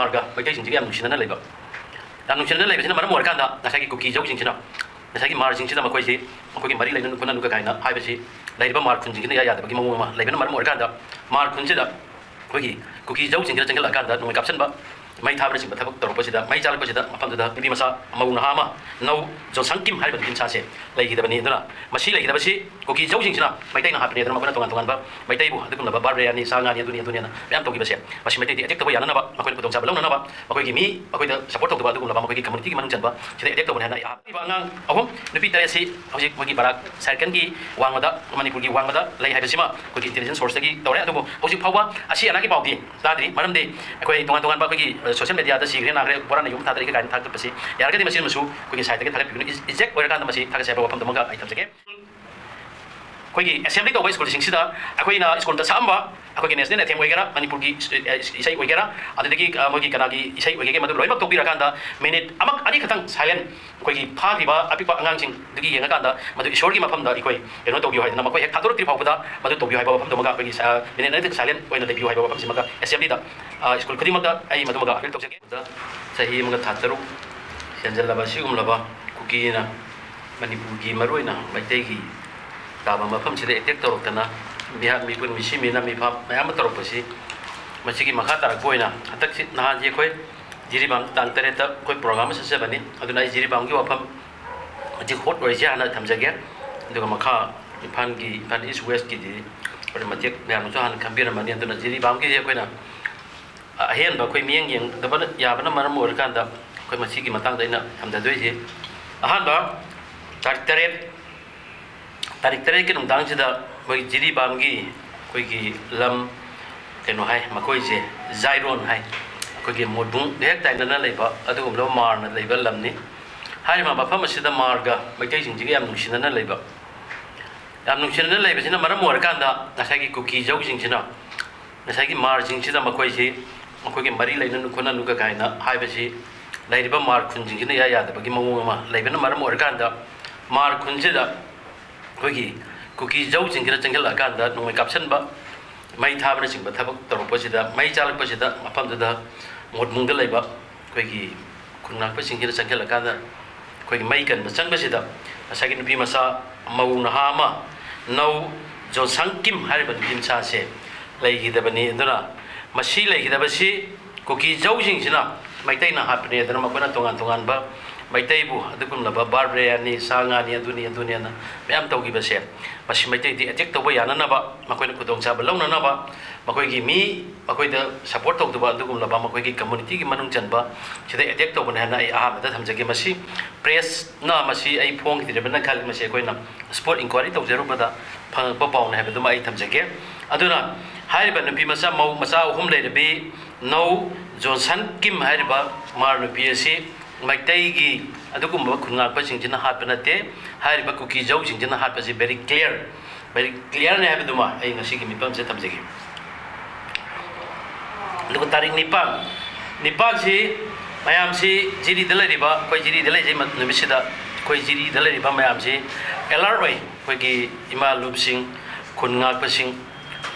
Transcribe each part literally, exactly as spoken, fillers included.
ꯃꯥꯔꯒ ꯃꯩꯇꯩꯁꯤꯡꯁꯤꯒ ꯌꯥꯝ ꯅꯨꯡꯁꯤꯅꯅ ꯂꯩꯕ, ꯌꯥꯝ ꯅꯨꯡꯁꯤꯅꯅ ꯂꯩꯕꯁꯤꯅ ꯃꯔꯝ ꯑꯣꯏꯔꯀꯥꯟꯗ ꯉꯁꯥꯏꯒꯤ ꯀꯨꯀꯤ ꯖꯧꯁꯤꯡꯁꯤꯅ, ꯉꯁꯥꯏꯒꯤ ꯃꯥꯔꯁꯤꯡꯁꯤꯅ ꯃꯈꯣꯏꯁꯤ, ꯃꯈꯣꯏꯒꯤ ꯃꯔꯤ ꯂꯩꯅꯅꯨ ꯈꯣꯠꯅꯅꯨꯒ ꯀꯥꯏꯅ ꯍꯥꯏꯕꯁꯤ ꯂꯩꯔꯤꯕ ꯃꯥꯔ ꯈꯨꯟꯁꯤꯡꯁꯤꯅ ꯏꯌꯥ ꯌꯥꯗꯕꯒꯤ ꯃꯑꯣꯡ ꯑꯃ ꯂꯩꯕꯅ ꯃꯔꯝ ꯑꯣꯏꯔꯀꯥꯟꯗ ꯃꯥꯔ ꯈꯨꯟꯁꯤꯗ ꯑꯩꯈꯣꯏꯒꯤ ꯀꯨꯀꯤ ꯖꯧꯁꯤꯡꯁꯤꯅ ꯆꯪꯁꯤꯜꯂꯛꯑꯀꯥꯟꯗ ꯅꯣꯡꯃꯩ ꯀꯥꯞꯁꯤꯟꯕ, ꯃꯩ ꯊꯥꯕꯅꯆꯤꯡꯕ ꯊꯕꯛ ꯇꯧꯔꯛꯄꯁꯤꯗ, ꯃꯩ ꯆꯥꯛꯂꯛꯄꯁꯤꯗ ꯃꯐꯝꯗꯨꯗ ꯅꯨꯄꯤ ꯃꯆꯥ ꯃꯧ ꯅꯍꯥ ꯑꯃ, ꯅꯧ ꯖꯣꯟꯁꯪ ꯀꯤꯝ ꯍꯥꯏꯔꯤꯕ ꯅꯨꯄꯤ ꯃꯆꯥꯁꯦ ꯂꯩꯈꯤꯗꯕꯅꯤ꯫ ꯑꯗꯨꯅ ꯃꯁꯤ ꯂꯩꯈꯤꯗꯕꯁꯤ ꯀꯨꯀꯤ ꯖꯧꯁꯤꯡꯁꯤꯅ ꯃꯩꯇꯩꯅ ꯍꯥꯠꯄꯅꯤ, ꯑꯗꯨꯅ ꯃꯈꯣꯏꯅ ꯇꯣꯉꯥꯟ ꯇꯣꯉꯥꯟꯕ ꯃꯩꯇꯩꯕꯨ ꯑꯗꯨꯒꯨꯝꯂꯕ ꯕꯥꯔꯕꯔꯤꯌꯥꯅꯤ, ꯁꯥ ꯉꯥꯅꯤ, ꯑꯗꯨꯅꯤ ꯑꯗꯨꯅꯤꯅ ꯃꯌꯥꯝ ꯇꯧꯈꯤꯕꯁꯦ, ꯃꯁꯤ ꯃꯩꯇꯩꯗꯤ ꯑꯦꯇꯦꯛ ꯇꯧꯕ ꯌꯥꯅꯅꯕ, ꯃꯈꯣꯏꯅ ꯈꯨꯗꯣꯡꯆꯥꯕ ꯂꯧꯅꯅꯕ, ꯃꯈꯣꯏꯒꯤ ꯃꯤ, ꯑꯩꯈꯣꯏꯗ ꯁꯄꯣꯔꯠ ꯇꯧꯗꯕ ꯑꯗꯨꯒꯨꯝꯂꯕ ꯃꯈꯣꯏꯒꯤ ꯀꯝꯃꯨꯅꯤꯇꯤꯒꯤ ꯃꯅꯨꯡ ꯆꯟꯕ ꯁꯤꯗ ꯑꯦꯇꯦꯛ ꯇꯧꯕꯅꯤ ꯍꯥꯏꯅ ꯑꯩ ꯍꯥꯏꯔꯤꯕ ꯑꯉꯥꯡ ꯑꯍꯨꯝ, ꯅꯨꯄꯤ ꯇꯔꯦꯠꯁꯤ ꯍꯧꯖꯤꯛ ꯃꯣꯏꯒꯤ ꯕꯔꯥꯛ ꯁꯥꯏꯔꯀꯟꯒꯤ ꯋꯥꯡꯃꯗ, ꯃꯅꯤꯄꯨꯔꯒꯤ ꯋꯥꯡꯃꯗ ꯂꯩ ꯍꯥꯏꯕꯁꯤꯃ ꯑꯩꯈꯣꯏꯒꯤ ꯏꯟꯇꯦꯂꯤꯖꯦꯟꯁ ꯁꯣꯔꯁꯇꯒꯤ ꯇꯧꯔꯦ꯫ ꯑꯗꯨꯕꯨ ꯍꯧꯖꯤꯛ ꯐꯥꯎꯕ ꯑꯁꯤ ꯑꯅꯥꯒꯤ ꯄꯥꯎꯗꯤ ꯇꯥꯗ꯭ꯔꯤ꯫ ꯃꯔꯝꯗꯤ ꯑꯩꯈꯣꯏ ꯇꯣꯉꯥꯟ ꯇꯣꯉꯥꯟꯕ ꯑꯩꯈꯣꯏꯒꯤ, ꯑ, ꯁꯣꯁꯤꯌꯦꯜ ꯃꯦꯗꯤꯌꯥꯗ ꯁꯤꯈ꯭ꯔꯦ, ꯅꯥꯈ꯭ꯔꯦ, ꯕꯣꯔꯥꯅ ꯌꯨꯝ ꯊꯥꯗꯔꯛꯏ ꯀꯥꯏꯅ ꯊꯥꯒꯠꯄꯁꯤ ꯌꯥꯔꯒꯗꯤ ꯃꯁꯤꯃꯁꯨ ꯑꯩꯈꯣꯏꯒꯤ ꯁꯥꯏꯠꯇꯒꯤ ꯊꯥꯒꯠꯄꯤꯒꯅꯨ꯫ ꯏ-, ꯏꯖꯦꯛ ꯑꯣꯏꯔꯀꯥꯟꯗ ꯃꯁꯤ ꯊꯥꯒꯠꯆꯩ ꯍꯥꯏꯕ ꯋꯥꯐꯝꯗꯨꯃꯒ ꯑꯩ ꯊꯝꯖꯒꯦ꯫ ꯑꯩꯈꯣꯏꯒꯤ ꯑꯦꯁꯦꯝꯕ꯭ꯂꯤ ꯇꯧꯕ ꯁ꯭ꯀꯨꯜꯁꯤꯡꯁꯤꯗ ꯑꯩꯈꯣꯏꯅ ꯁ꯭ꯀꯨꯜꯗ ꯁꯛꯑꯝꯕ ꯑꯩꯈꯣꯏꯒꯤ ꯅꯦꯁꯅꯦꯜ ꯑꯦꯊꯦꯝ ꯑꯣꯏꯒꯦꯔꯥ, ꯃꯅꯤꯄꯨꯔꯒꯤ ꯏꯁ-, ꯑꯦ, ꯏꯁꯩ ꯑꯣꯏꯒꯦꯔꯥ, ꯑꯗꯨꯗꯒꯤ, ꯑ, ꯃꯣꯏꯒꯤ ꯀꯅꯥꯒꯤ ꯏꯁꯩ ꯑꯣꯏꯒꯦꯒꯦ, ꯃꯗꯨ ꯂꯣꯏꯅꯃꯛ ꯇꯣꯛꯄꯤꯔꯀꯥꯟꯗ ꯃꯤꯅꯤꯠ ꯑꯃ ꯑꯅꯤ ꯈꯛꯇꯪ ꯁꯥꯏꯂꯦꯟ, ꯑꯩꯈꯣꯏꯒꯤ ꯐꯥꯈꯤꯕ ꯑꯄꯤꯛꯄ ꯑꯉꯥꯡꯁꯤꯡꯗꯨꯒꯤ ꯌꯦꯡꯉꯀꯥꯟꯗ ꯃꯗꯨ ꯏꯁꯣꯔꯒꯤ ꯃꯐꯝꯗ ꯑꯩꯈꯣꯏ ꯀꯩꯅꯣ ꯇꯧꯕꯤꯌꯨ ꯍꯥꯏꯗꯅ, ꯃꯈꯣꯏ ꯍꯦꯛ ꯊꯥꯗꯣꯔꯛꯇ꯭ꯔꯤ ꯐꯥꯎꯕꯗ ꯃꯗꯨ ꯇꯧꯕꯤꯌꯨ ꯍꯥꯏꯕ ꯋꯥꯐꯝꯗꯨꯃꯒ ꯑꯩꯈꯣꯏꯒꯤ ꯁ-, ꯃꯤꯅꯤꯠ ꯑꯅꯤꯗꯪ ꯁꯥꯏꯂꯦꯟ ꯑꯣꯏꯅ ꯂꯩꯕꯤꯌꯨ ꯍꯥꯏꯕ ꯋꯥꯐꯝꯁꯤꯃꯒ ꯑꯦꯁꯦꯝꯕ꯭ꯂꯤꯗ, ꯑ, ꯁ꯭ꯀꯨꯜ ꯈꯨꯗꯤꯡꯃꯛꯇ ꯑꯩ ꯃꯗꯨꯃꯒ ꯑꯄꯤꯜ ꯇꯧꯖꯒꯦ꯫ ꯆꯍꯤ ꯑꯃꯒ ꯊꯥ ꯇꯔꯨꯛ ꯍꯦꯟꯖꯜꯂꯕ ꯑꯁꯤꯒꯨꯝꯂꯕ ꯀꯨꯀꯤꯅ ꯃꯅꯤꯄꯨꯔꯒꯤ, ꯃꯔꯨꯑꯣꯏꯅ ꯃꯩꯇꯩꯒꯤ ꯇꯥꯕ ꯃꯐꯝꯁꯤꯗ ꯑꯦꯇꯦꯛ ꯇꯧꯔꯛꯇꯅ ꯃꯤꯍꯥꯠ, ꯃꯤꯄꯨꯟ, ꯃꯤꯁꯤ ꯃꯤꯅ ꯃꯤꯐꯥ ꯃꯌꯥꯝ ꯑꯃ ꯇꯧꯔꯛꯄꯁꯤ, ꯃꯁꯤꯒꯤ ꯃꯈꯥ ꯇꯥꯔꯛꯄ ꯑꯣꯏꯅ ꯍꯟꯗꯛꯁꯤ, ꯅꯍꯥꯟꯁꯤ ꯑꯩꯈꯣꯏ ꯖꯤꯔꯤꯕꯥꯝ ꯇꯥꯡ ꯇꯔꯦꯠꯇ ꯑꯩꯈꯣꯏ ꯄ꯭ꯔꯣꯒ꯭ꯔꯥꯝ ꯑꯃ ꯆꯠꯆꯕꯅꯤ꯫ ꯑꯗꯨꯅ ꯑꯩ ꯖꯤꯔꯤꯕꯥꯝꯒꯤ ꯋꯥꯐꯝ ꯍꯧꯖꯤꯛ ꯍꯣꯠ ꯑꯣꯏꯔꯤꯁꯦ ꯍꯥꯟꯅ ꯊꯝꯖꯒꯦ, ꯑꯗꯨꯒ ꯃꯈꯥ ꯏꯝꯐꯥꯜꯒꯤ, ꯏꯝꯐꯥꯜ ꯏꯁ ꯋꯦꯁꯀꯤꯗꯤ ꯍꯣꯔꯦꯟ ꯃꯇꯦꯛ ꯃꯌꯥꯝꯅꯁꯨ ꯍꯥꯟꯅ ꯈꯪꯕꯤꯔꯝꯃꯅꯤ꯫ ꯑꯗꯨꯅ ꯖꯤꯔꯤꯕꯥꯝꯒꯤꯁꯦ ꯑꯩꯈꯣꯏꯅ ꯑꯍꯦꯟꯕ ꯑꯩꯈꯣꯏ ꯃꯤꯠꯌꯦꯡ ꯌꯦꯡꯗꯕ ꯌꯥꯕꯅ ꯃꯔꯝ ꯑꯣꯏꯔꯀꯥꯟꯗ ꯑꯩꯈꯣꯏ ꯃꯁꯤꯒꯤ ꯃꯇꯥꯡꯗ ꯑꯩꯅ ꯊꯝꯖꯗꯣꯏꯁꯤ, ꯑꯍꯥꯟꯕ ꯇꯥꯔꯤꯛ ꯇꯔꯦꯠ, ꯇꯥꯔꯤꯛ ꯇꯔꯦꯠꯀꯤ ꯅꯨꯡꯗꯥꯡꯁꯤꯗ ꯃꯣꯏ ꯖꯤꯔꯤꯕꯥꯝꯒꯤ ꯑꯩꯈꯣꯏꯒꯤ ꯂꯝ ꯀꯩꯅꯣ ꯍꯥꯏ, ꯃꯈꯣꯏꯁꯦ ꯖꯥꯏꯔꯣꯟ ꯍꯥꯏ, ꯑꯩꯈꯣꯏꯒꯤ ꯃꯣꯗꯨꯡ ꯍꯦꯛ ꯇꯥꯏꯅꯅ ꯂꯩꯕ ꯑꯗꯨꯒꯨꯝꯂꯕ ꯃꯥꯔꯅ ꯂꯩꯕ ꯂꯝꯅꯤ꯫ ꯍꯥꯏꯔꯤꯕ ꯃꯐꯝ ꯑꯁꯤꯗ ꯃꯥꯔꯒ ꯃꯩꯇꯩꯁꯤꯡꯁꯤꯒ ꯌꯥꯝ ꯅꯨꯡꯁꯤꯅꯅ ꯂꯩꯕ, ꯌꯥꯝ ꯅꯨꯡꯁꯤꯅꯅ ꯂꯩꯕꯁꯤꯅ ꯃꯔꯝ ꯑꯣꯏꯔꯀꯥꯟꯗ ꯉꯁꯥꯏꯒꯤ ꯀꯨꯀꯤ ꯖꯧꯁꯤꯡꯁꯤꯅ ꯉꯁꯥꯏꯒꯤ ꯃꯥꯔꯁꯤꯡꯁꯤꯗ ꯃꯈꯣꯏꯁꯤ, ꯃꯈꯣꯏꯒꯤ ꯃꯔꯤ ꯂꯩꯅꯅꯨ ꯈꯣꯠꯅꯅꯨꯒ ꯀꯥꯏꯅ ꯍꯥꯏꯕꯁꯤ ꯂꯩꯔꯤꯕ ꯃꯥꯔ ꯈꯨꯟꯁꯤꯡꯁꯤꯅ ꯏꯌꯥ ꯌꯥꯗꯕꯒꯤ ꯃꯑꯣꯡ ꯑꯃ ꯂꯩꯕꯅ ꯃꯔꯝ ꯑꯣꯏꯔꯀꯥꯟꯗ ꯃꯥꯔ ꯈꯨꯟꯁꯤꯗ ꯑꯩꯈꯣꯏꯒꯤ ꯀꯨꯀꯤ ꯖꯧꯁꯤꯡꯁꯤꯅ ꯆꯪꯁꯤꯜꯂꯛꯑꯀꯥꯟꯗ ꯅꯣꯡꯃꯩ ꯀꯥꯞꯁꯤꯟꯕ, ꯃꯩ ꯊꯥꯕꯅꯆꯤꯡꯕ ꯊꯕꯛ ꯇꯧꯔꯛꯄꯁꯤꯗ, ꯃꯩ ꯆꯥꯛꯂꯛꯄꯁꯤꯗ ꯃꯐꯝꯗꯨꯗ ꯃꯣꯠꯕꯨꯡꯗ ꯂꯩꯕ ꯑꯩꯈꯣꯏꯒꯤ ꯈꯨꯟ ꯉꯥꯛꯄꯁꯤꯡꯁꯤꯅ ꯆꯪꯁꯤꯜꯂꯀꯥꯟꯗ ꯑꯩꯈꯣꯏꯒꯤ ꯃꯩ ꯀꯟꯕ ꯆꯪꯕꯁꯤꯗ ꯉꯁꯥꯏꯒꯤ ꯅꯨꯄꯤ ꯃꯆꯥ, ꯃꯧ ꯅꯍꯥ ꯑꯃ, ꯅꯧ ꯖꯣꯟꯁꯪ ꯀꯤꯝ ꯍꯥꯏꯔꯤꯕ ꯅꯨꯄꯤ ꯃꯆꯥꯁꯦ ꯂꯩꯈꯤꯗꯕꯅꯤ꯫ ꯑꯗꯨꯅ ꯃꯁꯤ ꯂꯩꯈꯤꯗꯕꯁꯤ ꯀꯨꯀꯤ ꯖꯧꯁꯤꯡꯁꯤꯅ ꯃꯩꯇꯩꯅ ꯍꯥꯠꯄꯅꯦ꯫ ꯑꯗꯨꯅ ꯃꯈꯣꯏꯅ ꯇꯣꯉꯥꯟ ꯇꯣꯉꯥꯟꯕ ꯃꯩꯇꯩꯕꯨ ꯑꯗꯨꯒꯨꯝꯂꯕ ꯕꯥꯔꯕꯔꯤꯌꯥꯅꯤ, ꯁꯥ ꯉꯥꯅꯤ, ꯑꯗꯨꯅꯤ ꯑꯗꯨꯅꯤꯅ ꯃꯌꯥꯝ ꯇꯧꯈꯤꯕꯁꯦ, ꯃꯁꯤ ꯃꯩꯇꯩꯗꯤ ꯑꯦꯇꯦꯛ ꯇꯧꯕ ꯌꯥꯅꯅꯕ, ꯃꯈꯣꯏꯅ ꯈꯨꯗꯣꯡꯆꯥꯕ ꯂꯧꯅꯅꯕ, ꯃꯈꯣꯏꯒꯤ ꯃꯤ, ꯃꯈꯣꯏꯗ ꯁꯄꯣꯔꯠ ꯇꯧꯗꯕ ꯑꯗꯨꯒꯨꯝꯂꯕ ꯃꯈꯣꯏꯒꯤ ꯀꯝꯃꯨꯅꯤꯇꯤꯒꯤ ꯃꯅꯨꯡ ꯆꯟꯕ ꯁꯤꯗ ꯑꯦꯇꯦꯛ ꯇꯧꯕꯅꯦ ꯍꯥꯏꯅ ꯑꯩ ꯑꯍꯥꯟꯕꯗ ꯊꯝꯖꯒꯦ꯫ ꯃꯁꯤ ꯄ꯭ꯔꯦꯁꯅ ꯃꯁꯤ ꯑꯩ ꯐꯣꯡꯈꯤꯗ꯭ꯔꯤꯕꯅ ꯈꯜꯂꯤ꯫ ꯃꯁꯤ ꯑꯩꯈꯣꯏꯅ ꯁ꯭ꯄꯣꯠ ꯏꯟꯀ꯭ꯋꯥꯏꯔꯤ ꯇꯧꯖꯔꯨꯕꯗ ꯐꯪꯉꯛꯄ ꯄꯥꯎꯅꯦ ꯍꯥꯏꯕꯗꯨꯃ ꯑꯩ ꯊꯝꯖꯒꯦ꯫ ꯑꯗꯨꯅ ꯍꯥꯏꯔꯤꯕ ꯅꯨꯄꯤ ꯃꯆꯥ, ꯃꯧ ꯃꯆꯥ ꯑꯍꯨꯝ ꯂꯩꯔꯕꯤ ꯅꯧ ꯖꯣꯟꯁꯟ ꯀꯤꯝ ꯍꯥꯏꯔꯤꯕ ꯃꯥꯔ ꯅꯨꯄꯤ ꯑꯁꯤ ꯃꯩꯇꯩꯒꯤ ꯑꯗꯨꯒꯨꯝꯕ ꯈꯨꯟꯉꯥꯛꯄꯁꯤꯡꯁꯤꯅ ꯍꯥꯠꯄ ꯅꯠꯇꯦ꯫ ꯍꯥꯏꯔꯤꯕ ꯀꯨꯀꯤ ꯖꯧꯁꯤꯡꯁꯤꯅ ꯍꯥꯠꯄꯁꯤ very clear, very clearꯅꯦ ꯍꯥꯏꯕꯗꯨꯃ ꯑꯩ ꯉꯁꯤꯒꯤ ꯃꯤꯐꯝꯁꯤꯗ ꯊꯝꯖꯒꯦ꯫ ꯑꯗꯨꯒ ꯇꯥꯔꯤꯛ ꯅꯤꯄꯥꯟ, ꯅꯤꯄꯥꯟꯁꯤ ꯃꯌꯥꯝꯁꯤ ꯖꯤꯔꯤꯗ ꯂꯩꯔꯤꯕ, ꯑꯩꯈꯣꯏ ꯖꯤꯔꯤꯗ ꯂꯩꯖꯩ ꯃ-, ꯅꯨꯃꯤꯠꯁꯤꯗ ꯑꯩꯈꯣꯏ ꯖꯤꯔꯤꯗ ꯂꯩꯔꯤꯕ ꯃꯌꯥꯝꯁꯤ alert ꯑꯣꯏ꯫ ꯑꯩꯈꯣꯏꯒꯤ ꯏꯃꯥ ꯂꯨꯞꯁꯤꯡ, ꯈꯨꯟ ꯉꯥꯛꯄꯁꯤꯡ,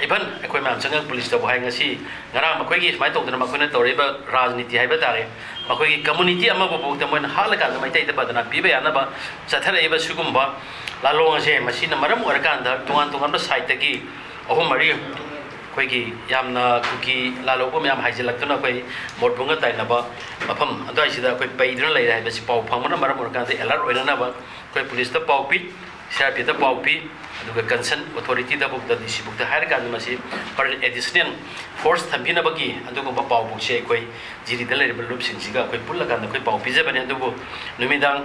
even ꯑꯩꯈꯣꯏ ꯃꯌꯥꯝ ꯆꯪꯉꯒ ꯄꯨꯂꯤꯁꯇꯕꯨ ꯍꯥꯏ, ꯉꯁꯤ ꯉꯔꯥꯡ ꯃꯈꯣꯏꯒꯤ ꯁꯨꯃꯥꯏꯅ ꯇꯧꯗꯅ ꯃꯈꯣꯏꯅ ꯇꯧꯔꯛꯏꯕ ꯔꯥꯖꯅꯤꯇꯤ ꯍꯥꯏꯕ ꯇꯥꯔꯦ, ꯃꯈꯣꯏꯒꯤ ꯀꯝꯃꯨꯅꯤꯇꯤ ꯑꯃꯕꯨ ꯐꯥꯎꯗ ꯃꯣꯏꯅ ꯍꯥꯠꯂꯀꯥꯟꯗ ꯃꯩꯇꯩꯗ ꯕꯗꯅꯥꯝ ꯄꯤꯕ ꯌꯥꯅꯕ ꯆꯠꯊꯔꯛꯏꯕ ꯁꯤꯒꯨꯝꯕ ꯂꯥꯂꯣꯡ ꯑꯁꯦ, ꯃꯁꯤꯅ ꯃꯔꯝ ꯑꯣꯏꯔꯀꯥꯟꯗ ꯇꯣꯉꯥꯟ ꯇꯣꯉꯥꯟꯕ ꯁꯥꯏꯠꯇꯒꯤ ꯑꯍꯨꯝ ꯃꯔꯤ ꯑꯩꯈꯣꯏꯒꯤ ꯌꯥꯝꯅ ꯀꯨꯀꯤ ꯂꯥꯂꯧꯕ ꯃꯌꯥꯝ ꯍꯥꯏꯖꯤꯜꯂꯛꯇꯨꯅ ꯑꯩꯈꯣꯏ ꯃꯣꯠꯕꯨꯡꯒ ꯇꯥꯏꯅꯕ ꯃꯐꯝ ꯑꯗꯨꯋꯥꯏꯁꯤꯗ ꯑꯩꯈꯣꯏ ꯄꯩꯗꯨꯅ ꯂꯩꯔꯦ ꯍꯥꯏꯕꯁꯤ ꯄꯥꯎ ꯐꯪꯕꯅ ꯃꯔꯝ ꯑꯣꯏꯔꯀꯥꯟꯗ alert ꯑꯣꯏꯅꯅꯕ ꯑꯩꯈꯣꯏ ꯄꯨꯂꯤꯁꯇ ꯄꯥꯎ ꯄꯤ, ꯁꯤ ꯑꯥꯔ ꯄꯤꯗ ꯄꯥꯎ ꯄꯤ, ꯑꯗꯨꯒ concern authorityꯗ ꯐꯥꯎꯗ, ꯗꯤ ꯁꯤ ꯐꯥꯎꯗ ꯍꯥꯏꯔꯀꯥꯟꯗ ꯃꯁꯤ further additional force ꯊꯝꯕꯤꯅꯕꯒꯤ ꯑꯗꯨꯒꯨꯝꯕ ꯄꯥꯎ ꯐꯥꯎꯁꯤ ꯑꯩꯈꯣꯏ ꯖꯤꯔꯤꯗ ꯂꯩꯔꯤꯕ ꯂꯨꯞꯁꯤꯡꯁꯤꯒ ꯑꯩꯈꯣꯏ ꯄꯨꯜꯂꯀꯥꯟꯗ ꯑꯩꯈꯣꯏ ꯄꯥꯎ ꯄꯤꯖꯕꯅꯤ꯫ ꯑꯗꯨꯕꯨ ꯅꯨꯃꯤꯗꯥꯡ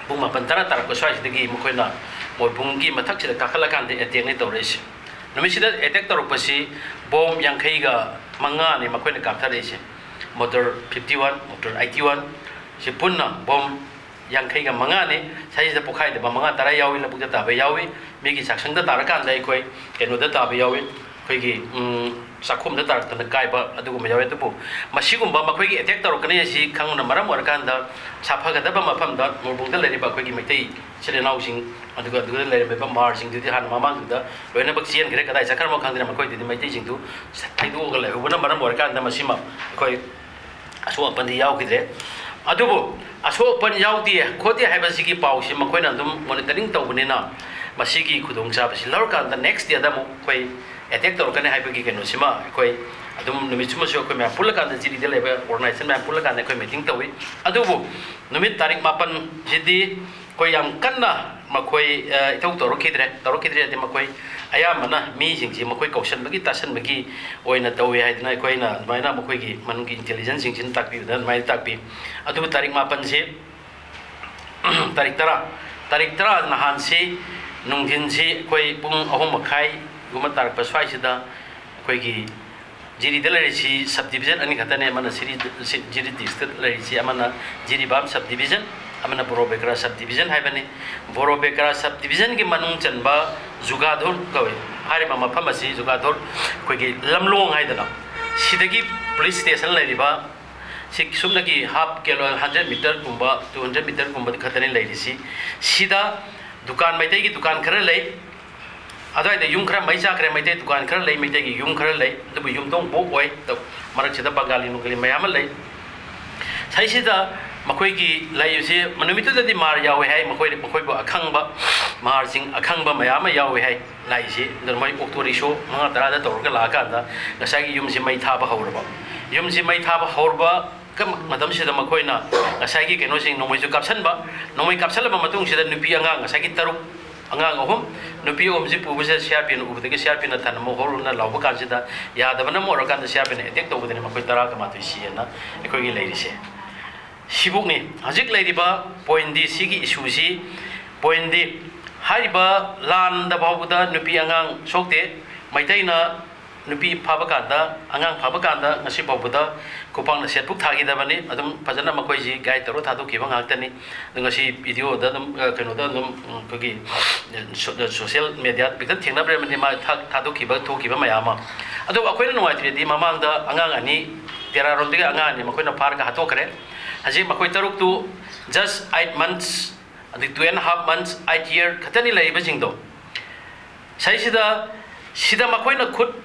ꯄꯨꯡ ꯃꯥꯄꯟ ꯇꯔꯥ ꯇꯥꯔꯛꯄ ꯁ꯭ꯋꯥꯏꯁꯤꯗꯒꯤ ꯃꯈꯣꯏꯅ ꯃꯣꯏꯕꯨꯡꯒꯤ ꯃꯊꯛꯁꯤꯗ ꯀꯥꯈꯠꯂꯀꯥꯟꯗ attackꯅꯤ ꯇꯧꯔꯛꯏꯁꯦ꯫ ꯅꯨꯃꯤꯠꯁꯤꯗ attack ꯇꯧꯔꯛꯄꯁꯤ ꯕꯣꯝ ꯌꯥꯡꯈꯩꯒ ꯃꯉꯥꯅꯤ ꯃꯈꯣꯏꯅ ꯀꯥꯞꯊꯔꯛꯏꯁꯦ꯫ Motor fifty one, motor eighty one, ꯁꯤ ꯄꯨꯟꯅ ꯕꯣꯝ ꯌꯥꯡꯈꯩꯒ ꯃꯉꯥꯅꯤ꯫ ꯁꯤꯗꯩꯁꯤꯗ ꯄꯣꯈꯥꯏꯗꯕ ꯃꯉꯥ ꯇꯔꯥ ꯌꯥꯎꯏ, ꯂꯧꯕꯨꯛꯇ ꯇꯥꯕ ꯌꯥꯎꯏ꯫ ꯃꯤꯒꯤ ꯆꯥꯛꯁꯪꯗ ꯇꯥꯔꯀꯥꯟꯗ ꯑꯩꯈꯣꯏ ꯀꯩꯅꯣꯗ ꯇꯥꯕ ꯌꯥꯎꯏ, ꯑꯩꯈꯣꯏꯒꯤ, ꯎꯝ, ꯆꯥꯛꯈꯨꯝꯗ ꯇꯥꯔꯛꯇꯅ ꯀꯥꯏꯕ ꯑꯗꯨꯒꯨꯝꯕ ꯌꯥꯎꯏ꯫ ꯑꯗꯨꯕꯨ ꯃꯁꯤꯒꯨꯝꯕ ꯃꯈꯣꯏꯒꯤ attack ꯇꯧꯔꯛꯀꯅꯤ ꯍꯥꯏꯁꯤ ꯈꯪꯕꯅ ꯃꯔꯝ ꯑꯣꯏꯔꯀꯥꯟꯗ ꯁꯥꯐꯒꯗꯕ ꯃꯐꯝꯗ ꯃꯣꯏꯕꯨꯡꯗ ꯂꯩꯔꯤꯕ ꯑꯩꯈꯣꯏꯒꯤ ꯃꯩꯇꯩ ꯏꯆꯤꯜ ꯏꯅꯥꯎꯁꯤꯡ, ꯑꯗꯨꯒ ꯑꯗꯨꯗ ꯂꯩꯔꯝꯃꯤꯕ ꯃꯥꯔꯁꯤꯡꯗꯨꯗꯤ ꯍꯥꯟꯅ ꯃꯃꯥꯡꯗꯨꯗ ꯂꯣꯏꯅꯃꯛ ꯆꯦꯟꯈ꯭ꯔꯦ꯫ ꯀꯗꯥꯏ ꯆꯠꯈ꯭ꯔꯕꯅꯣ ꯈꯪꯗ꯭ꯔꯦ꯫ ꯃꯈꯣꯏꯗꯨꯗꯤ ꯃꯩꯇꯩꯁꯤꯡꯗꯨ ꯊꯩꯗꯣꯛꯑꯒ ꯂꯩꯍꯧꯕꯅ ꯃꯔꯝ ꯑꯣꯏꯔꯀꯥꯟꯗ ꯃꯁꯤꯃ ꯑꯩꯈꯣꯏ ꯑꯁꯣꯛ ꯑꯄꯟꯗꯤ ꯌꯥꯎꯈꯤꯗ꯭ꯔꯦ꯫ ꯑꯗꯨꯕꯨ ꯑꯁꯣꯛ ꯑꯄꯟ ꯌꯥꯎꯗꯦ ꯈꯣꯠꯇꯦ ꯍꯥꯏꯕꯁꯤꯒꯤ ꯄꯥꯎꯁꯤ ꯃꯈꯣꯏꯅ ꯑꯗꯨꯝ ꯃꯣꯅꯤꯇꯔꯤꯡ ꯇꯧꯕꯅꯤꯅ, ꯃꯁꯤꯒꯤ ꯈꯨꯗꯣꯡꯆꯥꯕꯁꯤ ꯂꯧꯔꯀꯥꯟꯗ ꯅꯦꯛꯁ ꯗꯦꯗ ꯑꯃꯨꯛ ꯑꯩꯈꯣꯏ ꯑꯦꯇꯦꯛ ꯇꯧꯔꯛꯀꯅꯤ ꯍꯥꯏꯕꯒꯤ ꯀꯩꯅꯣꯁꯤꯃ ꯑꯩꯈꯣꯏ ꯑꯗꯨꯝ ꯅꯨꯃꯤꯠꯁꯤꯃꯁꯨ ꯑꯩꯈꯣꯏ ꯃꯌꯥꯝ ꯄꯨꯜꯂꯀꯥꯟꯗ, ꯖꯤꯔꯤꯗ ꯂꯩꯕ ꯑꯣꯔꯒꯅꯥꯏꯖꯦꯁꯟ ꯃꯌꯥꯝ ꯄꯨꯜꯂꯀꯥꯟꯗ ꯑꯩꯈꯣꯏ ꯃꯤꯇꯤꯡ ꯇꯧꯏ꯫ ꯑꯗꯨꯕꯨ ꯅꯨꯃꯤꯠ ꯇꯥꯔꯤꯛ ꯃꯥꯄꯟꯁꯤꯗꯤ ꯑꯩꯈꯣꯏ ꯌꯥꯝ ꯀꯟꯅ ꯃꯈꯣꯏ, ꯑ, ꯏꯊꯧ ꯇꯧꯔꯛꯈꯤꯗ꯭ꯔꯦ꯫ ꯇꯧꯔꯛꯈꯤꯗ꯭ꯔꯦ ꯍꯥꯏꯗꯤ ꯃꯈꯣꯏ ꯑꯌꯥꯝꯕꯅ ꯃꯤꯁꯤꯡꯁꯤ ꯃꯈꯣꯏ ꯀꯧꯁꯟꯕꯒꯤ ꯇꯥꯁꯟꯕꯒꯤ ꯑꯣꯏꯅ ꯇꯧꯏ ꯍꯥꯏꯗꯅ ꯑꯩꯈꯣꯏꯅ ꯑꯗꯨꯃꯥꯏꯅ ꯃꯈꯣꯏꯒꯤ ꯃꯅꯨꯡꯒꯤ ꯏꯟꯇꯦꯂꯤꯖꯦꯟꯁꯁꯤꯡꯁꯤꯅ ꯇꯥꯛꯄꯤꯕꯗ ꯑꯗꯨꯃꯥꯏꯅ ꯇꯥꯛꯄꯤ꯫ ꯑꯗꯨꯕꯨ ꯇꯥꯔꯤꯛ ꯃꯥꯄꯟꯁꯤ, ꯇꯥꯔꯤꯛ ꯇꯔꯥ, ꯇꯥꯔꯤꯛ ꯇꯔꯥ ꯅꯍꯥꯟꯁꯤ ꯅꯨꯡꯊꯤꯟꯁꯤ ꯑꯩꯈꯣꯏ ꯄꯨꯡ ꯑꯍꯨꯝ ꯃꯈꯥꯏꯒꯨꯝꯕ ꯇꯥꯔꯛꯄ ꯁ꯭ꯋꯥꯏꯁꯤꯗ ꯑꯩꯈꯣꯏꯒꯤ ꯖꯤꯔꯤꯗ ꯂꯩꯔꯤꯁꯤ ꯁꯕ ꯗꯤꯕꯤꯖꯟ ꯑꯅꯤ ꯈꯛꯇꯅꯦ, ꯑꯃꯅ ꯁꯤꯔꯤ-, ꯁꯤ-, ꯖꯤꯔꯤ ꯗꯤꯁꯇ꯭ꯔꯤꯛꯇ ꯂꯩꯔꯤꯁꯤ, ꯑꯃꯅ ꯖꯤꯔꯤꯕꯥꯝ ꯁꯕ ꯗꯤꯕꯤꯖꯟ, ꯑꯃꯅ ꯕꯣꯔꯣꯕꯦꯀꯔꯥ ꯁꯕ ꯗꯤꯕꯤꯖꯟ ꯍꯥꯏꯕꯅꯤ꯫ ꯕꯣꯔꯣꯕꯦꯀꯔꯥ ꯁꯕ ꯗꯤꯕꯤꯖꯟꯒꯤ ꯃꯅꯨꯡ ꯆꯟꯕ ꯖꯨꯒꯥꯙꯣꯔ ꯀꯧꯏ꯫ ꯍꯥꯏꯔꯤꯕ ꯃꯐꯝ ꯑꯁꯤ ꯖꯨꯒꯥꯙꯣꯔ, ꯑꯩꯈꯣꯏꯒꯤ ꯂꯝꯂꯣꯡ ꯍꯥꯏꯗꯅ, ꯁꯤꯗꯒꯤ ꯄꯨꯂꯤꯁ ꯁ꯭ꯇꯦꯁꯟ ꯂꯩꯔꯤꯕ ꯁꯤ ꯁꯨꯞꯅꯒꯤ ꯍꯥꯐ ꯀꯤꯂꯣ, ꯍꯟꯗ꯭ꯔꯦꯠ ꯃꯤꯇꯔꯒꯨꯝꯕ, ꯇꯨ ꯍꯟꯗ꯭ꯔꯦꯠ ꯃꯤꯇꯔꯒꯨꯝꯕꯗꯤ ꯈꯛꯇꯅꯤ ꯂꯩꯔꯤꯁꯤ꯫ ꯁꯤꯗ ꯗꯨꯀꯥꯟ, ꯃꯩꯇꯩꯒꯤ ꯗꯨꯀꯥꯟ ꯈꯔ ꯂꯩ, ꯑꯗꯨꯋꯥꯏꯗ ꯌꯨꯝ ꯈꯔ ꯃꯩ ꯆꯥꯛꯈ꯭ꯔꯦ, ꯃꯩꯇꯩ ꯗꯨꯀꯥꯟ ꯈꯔ ꯂꯩ, ꯃꯩꯇꯩꯒꯤ ꯌꯨꯝ ꯈꯔ ꯂꯩ, ꯑꯗꯨꯕꯨ ꯌꯨꯝꯊꯣꯡ ꯕꯣꯛ ꯑꯣꯏ꯫ ꯇꯧ-, ꯃꯔꯛꯁꯤꯗ ꯕꯪꯒꯥꯂꯤ ꯅꯨꯡꯒꯥꯂꯤ ꯃꯌꯥꯝ ꯑꯃ ꯂꯩ꯫ ꯁꯤꯁꯤꯗ ꯃꯈꯣꯏꯒꯤ ꯂꯩꯕꯁꯤ ꯅꯨꯃꯤꯠꯇꯨꯗꯗꯤ ꯃꯥꯔ ꯌꯥꯎꯋꯦ ꯍꯥꯏ, ꯃꯈꯣꯏ, ꯃꯈꯣꯏꯕꯨ ꯑꯈꯪꯕ, ꯃꯥꯔꯁꯤꯡ ꯑꯈꯪꯕ ꯃꯌꯥꯝ ꯑꯃ ꯌꯥꯎꯋꯦ ꯍꯥꯏ ꯂꯥꯛꯏꯁꯤ꯫ ꯑꯗꯨꯅ ꯃꯣꯏ ꯑꯣꯛꯇꯣ ꯔꯤꯛꯁꯣ ꯃꯉꯥ ꯇꯔꯥꯗ ꯇꯧꯔꯒ ꯂꯥꯛꯑꯀꯥꯟꯗ ꯉꯁꯥꯏꯒꯤ ꯌꯨꯝꯁꯤ ꯃꯩ ꯊꯥꯕ ꯍꯧꯔꯕ꯫ ꯌꯨꯝꯁꯤ ꯃꯩ ꯊꯥꯕ ꯍꯧꯔꯕ ꯀ-, ꯃꯇꯝꯁꯤꯗ ꯃꯈꯣꯏꯅ ꯉꯁꯥꯏꯒꯤ ꯀꯩꯅꯣꯁꯤꯡ ꯅꯣꯡꯃꯩꯁꯨ ꯀꯥꯞꯁꯟꯕ, ꯅꯣꯡꯃꯩ ꯀꯥꯞꯁꯜꯂꯕ ꯃꯇꯨꯡꯁꯤꯗ ꯅꯨꯄꯤ ꯑꯉꯥꯡ ꯉꯁꯥꯏꯒꯤ ꯇꯔꯨꯛ, ꯑꯉꯥꯡ ꯑꯍꯨꯝ, ꯅꯨꯄꯤ ꯑꯍꯨꯝꯁꯤ ꯄꯨꯕꯁꯤꯗ ꯁꯤ ꯑꯥꯔ ꯄꯤꯅ ꯎꯕꯗꯒꯤ ꯁꯤ ꯑꯥꯔ ꯄꯤꯅ ꯊꯅꯝꯃꯨ ꯍꯧꯔꯨꯅ ꯂꯥꯎꯕ ꯀꯥꯟꯁꯤꯗ ꯌꯥꯗꯕꯅ ꯃꯔꯝ ꯑꯣꯏꯔꯀꯥꯟꯗ ꯁꯤ ꯑꯥꯔ ꯄꯤꯅ ꯑꯦꯇꯦꯛ ꯇꯧꯕꯗꯅꯤ ꯃꯈꯣꯏ ꯇꯔꯥꯒ ꯃꯥꯊꯣꯏ ꯁꯤꯌꯦꯅ ꯑꯩꯈꯣꯏꯒꯤ ꯂꯩꯔꯤꯁꯦ꯫ ꯁꯤꯕꯨꯛꯅꯤ ꯍꯧꯖꯤꯛ ꯂꯩꯔꯤꯕ ꯄꯣꯏꯟꯗꯤ, ꯁꯤꯒꯤ ꯏꯁꯨꯁꯤ ꯄꯣꯏꯟꯗꯤ ꯍꯥꯏꯔꯤꯕ ꯂꯥꯟꯗ ꯐꯥꯎꯕꯗ ꯅꯨꯄꯤ ꯑꯉꯥꯡ ꯁꯣꯛꯇꯦ꯫ ꯃꯩꯇꯩꯅ ꯅꯨꯄꯤ ꯐꯥꯕ ꯀꯥꯟꯗ, ꯑꯉꯥꯡ ꯐꯥꯕ ꯀꯥꯟꯗ ꯉꯁꯤ ꯐꯥꯎꯕꯗ ꯈꯨꯄꯥꯛꯅ ꯁꯦꯠꯄꯨ ꯊꯥꯈꯤꯗꯕꯅꯤ꯫ ꯑꯗꯨꯝ ꯐꯖꯅ ꯃꯈꯣꯏꯁꯤ ꯒꯥꯏꯗ ꯇꯧꯔ ꯊꯥꯗꯣꯛꯈꯤꯕ ꯉꯥꯛꯇꯅꯤ꯫ ꯑꯗꯣ ꯉꯁꯤ ꯚꯤꯗꯤꯑꯣꯗ ꯑꯗꯨꯝ, ꯑ, ꯀꯩꯅꯣꯗ ꯑꯗꯨꯝ, ꯎꯝ, ꯑꯩꯈꯣꯏꯒꯤ, ꯑ, ꯁꯣ-, ꯑ, ꯁꯣꯁꯤꯌꯦꯜ ꯃꯦꯗꯤꯌꯥ ꯈꯤꯇꯪ ꯊꯦꯡꯅꯕꯤꯔꯝꯃꯅꯤ, ꯃꯥ ꯊꯥ-, ꯊꯥꯗꯣꯛꯈꯤꯕ ꯊꯣꯛꯈꯤꯕ ꯃꯌꯥꯝ ꯑꯃ꯫ ꯑꯗꯨꯕꯨ ꯑꯩꯈꯣꯏꯅ ꯅꯨꯡꯉꯥꯏꯇ꯭ꯔꯤꯗꯤ ꯃꯃꯥꯡꯗ ꯑꯉꯥꯡ ꯑꯅꯤ, ꯇꯦꯔꯥꯔꯣꯝꯗꯒꯤ ꯑꯉꯥꯡ ꯑꯅꯤ ꯃꯈꯣꯏꯅ ꯐꯥꯔꯒ ꯍꯥꯠꯇꯣꯛꯈ꯭ꯔꯦ꯫ ꯍꯧꯖꯤꯛ ꯃꯈꯣꯏ ꯇꯔꯨꯛꯇꯨ just eight months, ꯑꯗꯩ two and half months, eight year ꯈꯛꯇꯅꯤ ꯂꯩꯔꯤꯕꯁꯤꯡꯗꯣ꯫ ꯁꯤꯁꯤꯗ, ꯁꯤꯗ ꯃꯈꯣꯏꯅ ꯈꯨꯠ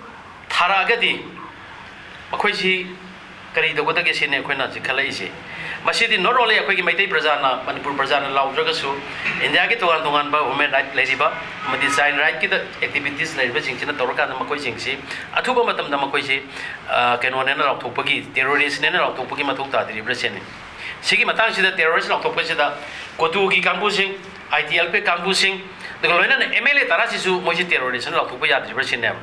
ꯊꯥꯔꯛꯑꯒꯗꯤ ꯃꯈꯣꯏꯁꯤ ꯀꯔꯤ ꯇꯧꯒꯗꯒꯦ ꯁꯤꯅꯤ ꯑꯩꯈꯣꯏꯅ ꯍꯧꯖꯤꯛ ꯈꯜꯂꯛꯏꯁꯦ꯫ ꯃꯁꯤꯗꯤ not only ꯑꯩꯈꯣꯏꯒꯤ ꯃꯩꯇꯩ ꯄ꯭ꯔꯖꯥꯅ, ꯃꯅꯤꯄꯨꯔ ꯄ꯭ꯔꯖꯥꯅ ꯂꯥꯎꯗ꯭ꯔꯒꯁꯨ, ꯏꯟꯗꯤꯌꯥꯒꯤ ꯇꯣꯉꯥꯟ ꯇꯣꯉꯥꯟꯕ ꯍ꯭ꯌꯨꯃꯦꯟ ꯔꯥꯏꯠ ꯂꯩꯔꯤꯕ ꯑꯃꯗꯤ ꯆꯥꯏꯜ ꯔꯥꯏꯠꯀꯤꯗ ꯑꯦꯛꯇꯤꯚꯤꯇꯤꯁ ꯂꯩꯔꯤꯕꯁꯤꯡꯁꯤꯅ ꯇꯧꯔꯀꯥꯟꯗ ꯃꯈꯣꯏꯁꯤꯡꯁꯤ ꯑꯊꯨꯕ ꯃꯇꯝꯗ ꯃꯈꯣꯏꯁꯤ, ꯑ, ꯀꯩꯅꯣꯅꯦꯅ ꯂꯥꯎꯊꯣꯛꯄꯒꯤ, ꯇꯦꯔꯣꯔꯤꯁ꯭ꯠꯅꯦꯅ ꯂꯥꯎꯊꯣꯛꯄꯒꯤ ꯃꯊꯧ ꯇꯥꯗ꯭ꯔꯤꯕ꯭ꯔꯥ ꯁꯤꯅꯤ꯫ ꯁꯤꯒꯤ ꯃꯇꯥꯡꯁꯤꯗ ꯇꯦꯔꯣꯔꯤꯁ꯭ꯠ ꯂꯥꯎꯊꯣꯛꯄꯁꯤꯗ ꯀꯣꯇꯨꯒꯤ ꯀꯥꯡꯕꯨꯁꯤꯡ, ꯑꯥꯏ ꯇꯤ ꯑꯦꯜ ꯄꯤ ꯀꯥꯡꯕꯨꯁꯤꯡ, ꯑꯗꯨꯒ ꯂꯣꯏꯅꯅ ꯑꯦꯝ ꯑꯦꯜ ꯑꯦ ꯇꯔꯥꯁꯤꯁꯨ ꯃꯣꯏꯁꯤ ꯇꯦꯔꯣꯔꯤꯁ꯭ꯠꯅ ꯂꯥꯎꯊꯣꯛꯄ ꯌꯥꯗ꯭ꯔꯤꯕ꯭ꯔꯥ ꯁꯤꯅꯦꯕ꯫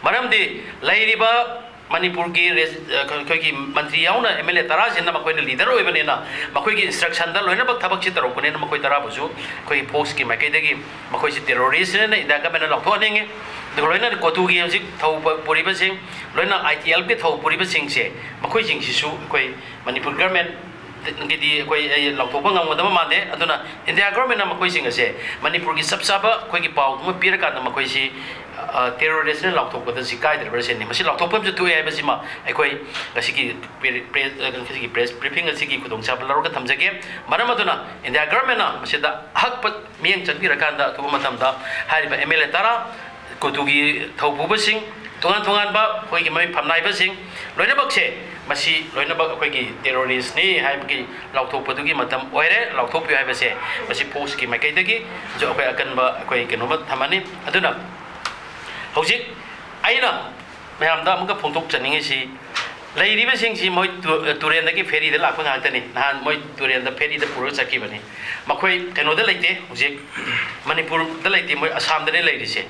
ꯃꯔꯝꯗꯤ ꯂꯩꯔꯤꯕ ꯃꯅꯤꯄꯨꯔꯒꯤ ꯔꯦꯖ-, ꯑ, ꯑꯩꯈꯣꯏꯒꯤ ꯃꯟꯇ꯭ꯔꯤ ꯌꯥꯎꯅ ꯑꯦꯝ ꯑꯦꯜ ꯑꯦ ꯇꯔꯥꯁꯤꯅ ꯃꯈꯣꯏꯅ ꯂꯤꯗꯔ ꯑꯣꯏꯕꯅꯤꯅ, ꯃꯈꯣꯏꯒꯤ ꯏꯟꯁꯇ꯭ꯔꯛꯁꯟꯗ ꯂꯣꯏꯅꯃꯛ ꯊꯕꯛꯁꯤ ꯇꯧꯔꯛꯄꯅꯤꯅ, ꯃꯈꯣꯏ ꯇꯔꯥꯕꯨꯁꯨ ꯑꯩꯈꯣꯏꯒꯤ ꯐꯣꯔꯁꯀꯤ ꯃꯥꯏꯀꯩꯗꯒꯤ ꯃꯈꯣꯏꯁꯤ ꯇꯦꯔꯣꯔꯤꯁ꯭ꯠꯅꯦꯅ ꯏꯟꯗꯤꯌꯥ ꯒꯃꯦꯟꯅ ꯂꯥꯎꯊꯣꯛꯍꯟꯅꯤꯡꯉꯤ꯫ ꯑꯗꯨꯒ ꯂꯣꯏꯅꯅ ꯀꯣꯇꯨꯒꯤ ꯍꯧꯖꯤꯛ ꯊꯧ ꯄꯨꯔꯤꯕꯁꯤꯡ, ꯂꯣꯏꯅ ꯑꯥꯏ ꯇꯤ ꯑꯦꯜ ꯄꯤ ꯊꯧ ꯄꯨꯔꯤꯕꯁꯤꯡꯁꯦ, ꯃꯈꯣꯏꯁꯤꯡꯁꯤꯁꯨ ꯑꯩꯈꯣꯏ ꯃꯅꯤꯄꯨꯔ ꯒꯃꯦꯟ ꯒꯤꯗꯤ ꯑꯩꯈꯣꯏ, ꯑꯩ ꯂꯥꯎꯊꯣꯛꯄ ꯉꯝꯒꯗꯕ ꯃꯥꯟꯗꯦ꯫ ꯑꯗꯨꯅ ꯏꯟꯗꯤꯌꯥ ꯒꯣꯔꯃꯦꯟꯅ ꯃꯈꯣꯏꯁꯤꯡ ꯑꯁꯦ ꯃꯅꯤꯄꯨꯔꯒꯤ ꯆꯞ ꯆꯥꯕ ꯑꯩꯈꯣꯏꯒꯤ ꯄꯥꯎꯗꯨꯃ ꯄꯤꯔꯀꯥꯟꯗ ꯃꯈꯣꯏꯁꯤ, ꯑ, ꯇꯦꯔꯣꯔꯤꯁ꯭ꯠꯅ ꯂꯥꯎꯊꯣꯛꯄꯗ ꯁꯤ ꯀꯥꯏꯗ꯭ꯔꯕ꯭ꯔꯥ ꯁꯤꯅꯤ꯫ ꯃꯁꯤ ꯂꯥꯎꯊꯣꯛꯐꯝꯁꯨ ꯊꯣꯛꯑꯦ ꯍꯥꯏꯕꯁꯤꯃ ꯑꯩꯈꯣꯏ ꯉꯁꯤꯒꯤ ꯄ꯭ꯔꯦ-, ꯄ꯭ꯔꯦꯁ, ꯑ, ꯉꯁꯤꯒꯤ ꯄ꯭ꯔꯦꯁ ꯕ꯭ꯔꯤꯐꯤꯡ ꯑꯁꯤꯒꯤ ꯈꯨꯗꯣꯡꯆꯥꯕ ꯂꯧꯔꯒ ꯊꯝꯖꯒꯦ꯫ ꯃꯔꯝ ꯑꯗꯨꯅ ꯏꯟꯗꯤꯌꯥ ꯒꯣꯔꯃꯦꯟꯅ ꯃꯁꯤꯗ ꯑꯍꯛꯄ ꯃꯤꯠꯌꯦꯡ ꯆꯪꯕꯤꯔꯀꯥꯟꯗ ꯑꯊꯨꯕ ꯃꯇꯝꯗ ꯍꯥꯏꯔꯤꯕ ꯑꯦꯝ ꯑꯦꯜ ꯑꯦ ꯇꯔꯥ ꯀꯣꯇꯨꯒꯤ ꯊꯧꯄꯨꯕꯁꯤꯡ, ꯇꯣꯉꯥꯟ ꯇꯣꯉꯥꯟꯕ ꯑꯩꯈꯣꯏꯒꯤ ꯃꯃꯤꯠ ꯐꯝꯅꯥꯏꯕꯁꯤꯡ ꯂꯣꯏꯅꯃꯛꯁꯦ, ꯃꯁꯤ ꯂꯣꯏꯅꯃꯛ ꯑꯩꯈꯣꯏꯒꯤ ꯇꯦꯔꯣꯔꯤꯁ꯭ꯠꯅꯤ ꯍꯥꯏꯕꯒꯤ ꯂꯥꯎꯊꯣꯛꯄꯗꯨꯒꯤ ꯃꯇꯝ ꯑꯣꯏꯔꯦ, ꯂꯥꯎꯊꯣꯛꯄꯤꯌꯨ ꯍꯥꯏꯕꯁꯦ ꯃꯁꯤ ꯐꯣꯔꯁꯀꯤ ꯃꯥꯏꯀꯩꯗꯒꯤꯁꯨ ꯑꯩꯈꯣꯏ ꯑꯀꯟꯕ ꯑꯩꯈꯣꯏ ꯀꯩꯅꯣꯃ ꯊꯝꯃꯅꯤ꯫ ꯑꯗꯨꯅ ꯍꯧꯖꯤꯛ ꯑꯩꯅ ꯃꯌꯥꯝꯗ ꯑꯃꯨꯛꯀ ꯐꯣꯡꯗꯣꯛꯆꯅꯤꯡꯉꯤꯁꯤ, ꯂꯩꯔꯤꯕꯁꯤꯡꯁꯤ ꯃꯣꯏ ꯇꯨ-, ꯇꯨꯔꯦꯟꯗꯒꯤ ꯐꯦꯔꯤꯗ ꯂꯥꯛꯄ ꯉꯥꯛꯇꯅꯤ꯫ ꯅꯍꯥꯟ ꯃꯣꯏ ꯇꯨꯔꯦꯟꯗ ꯐꯦꯔꯤꯗ ꯄꯨꯔꯒ ꯆꯠꯈꯤꯕꯅꯤ꯫ ꯃꯈꯣꯏ ꯀꯩꯅꯣꯗ ꯂꯩꯇꯦ, ꯍꯧꯖꯤꯛ ꯃꯅꯤꯄꯨꯔꯗ ꯂꯩꯇꯦ, ꯃꯣꯏ ꯑꯁꯥꯝꯗꯅꯤ ꯂꯩꯔꯤꯁꯦ꯫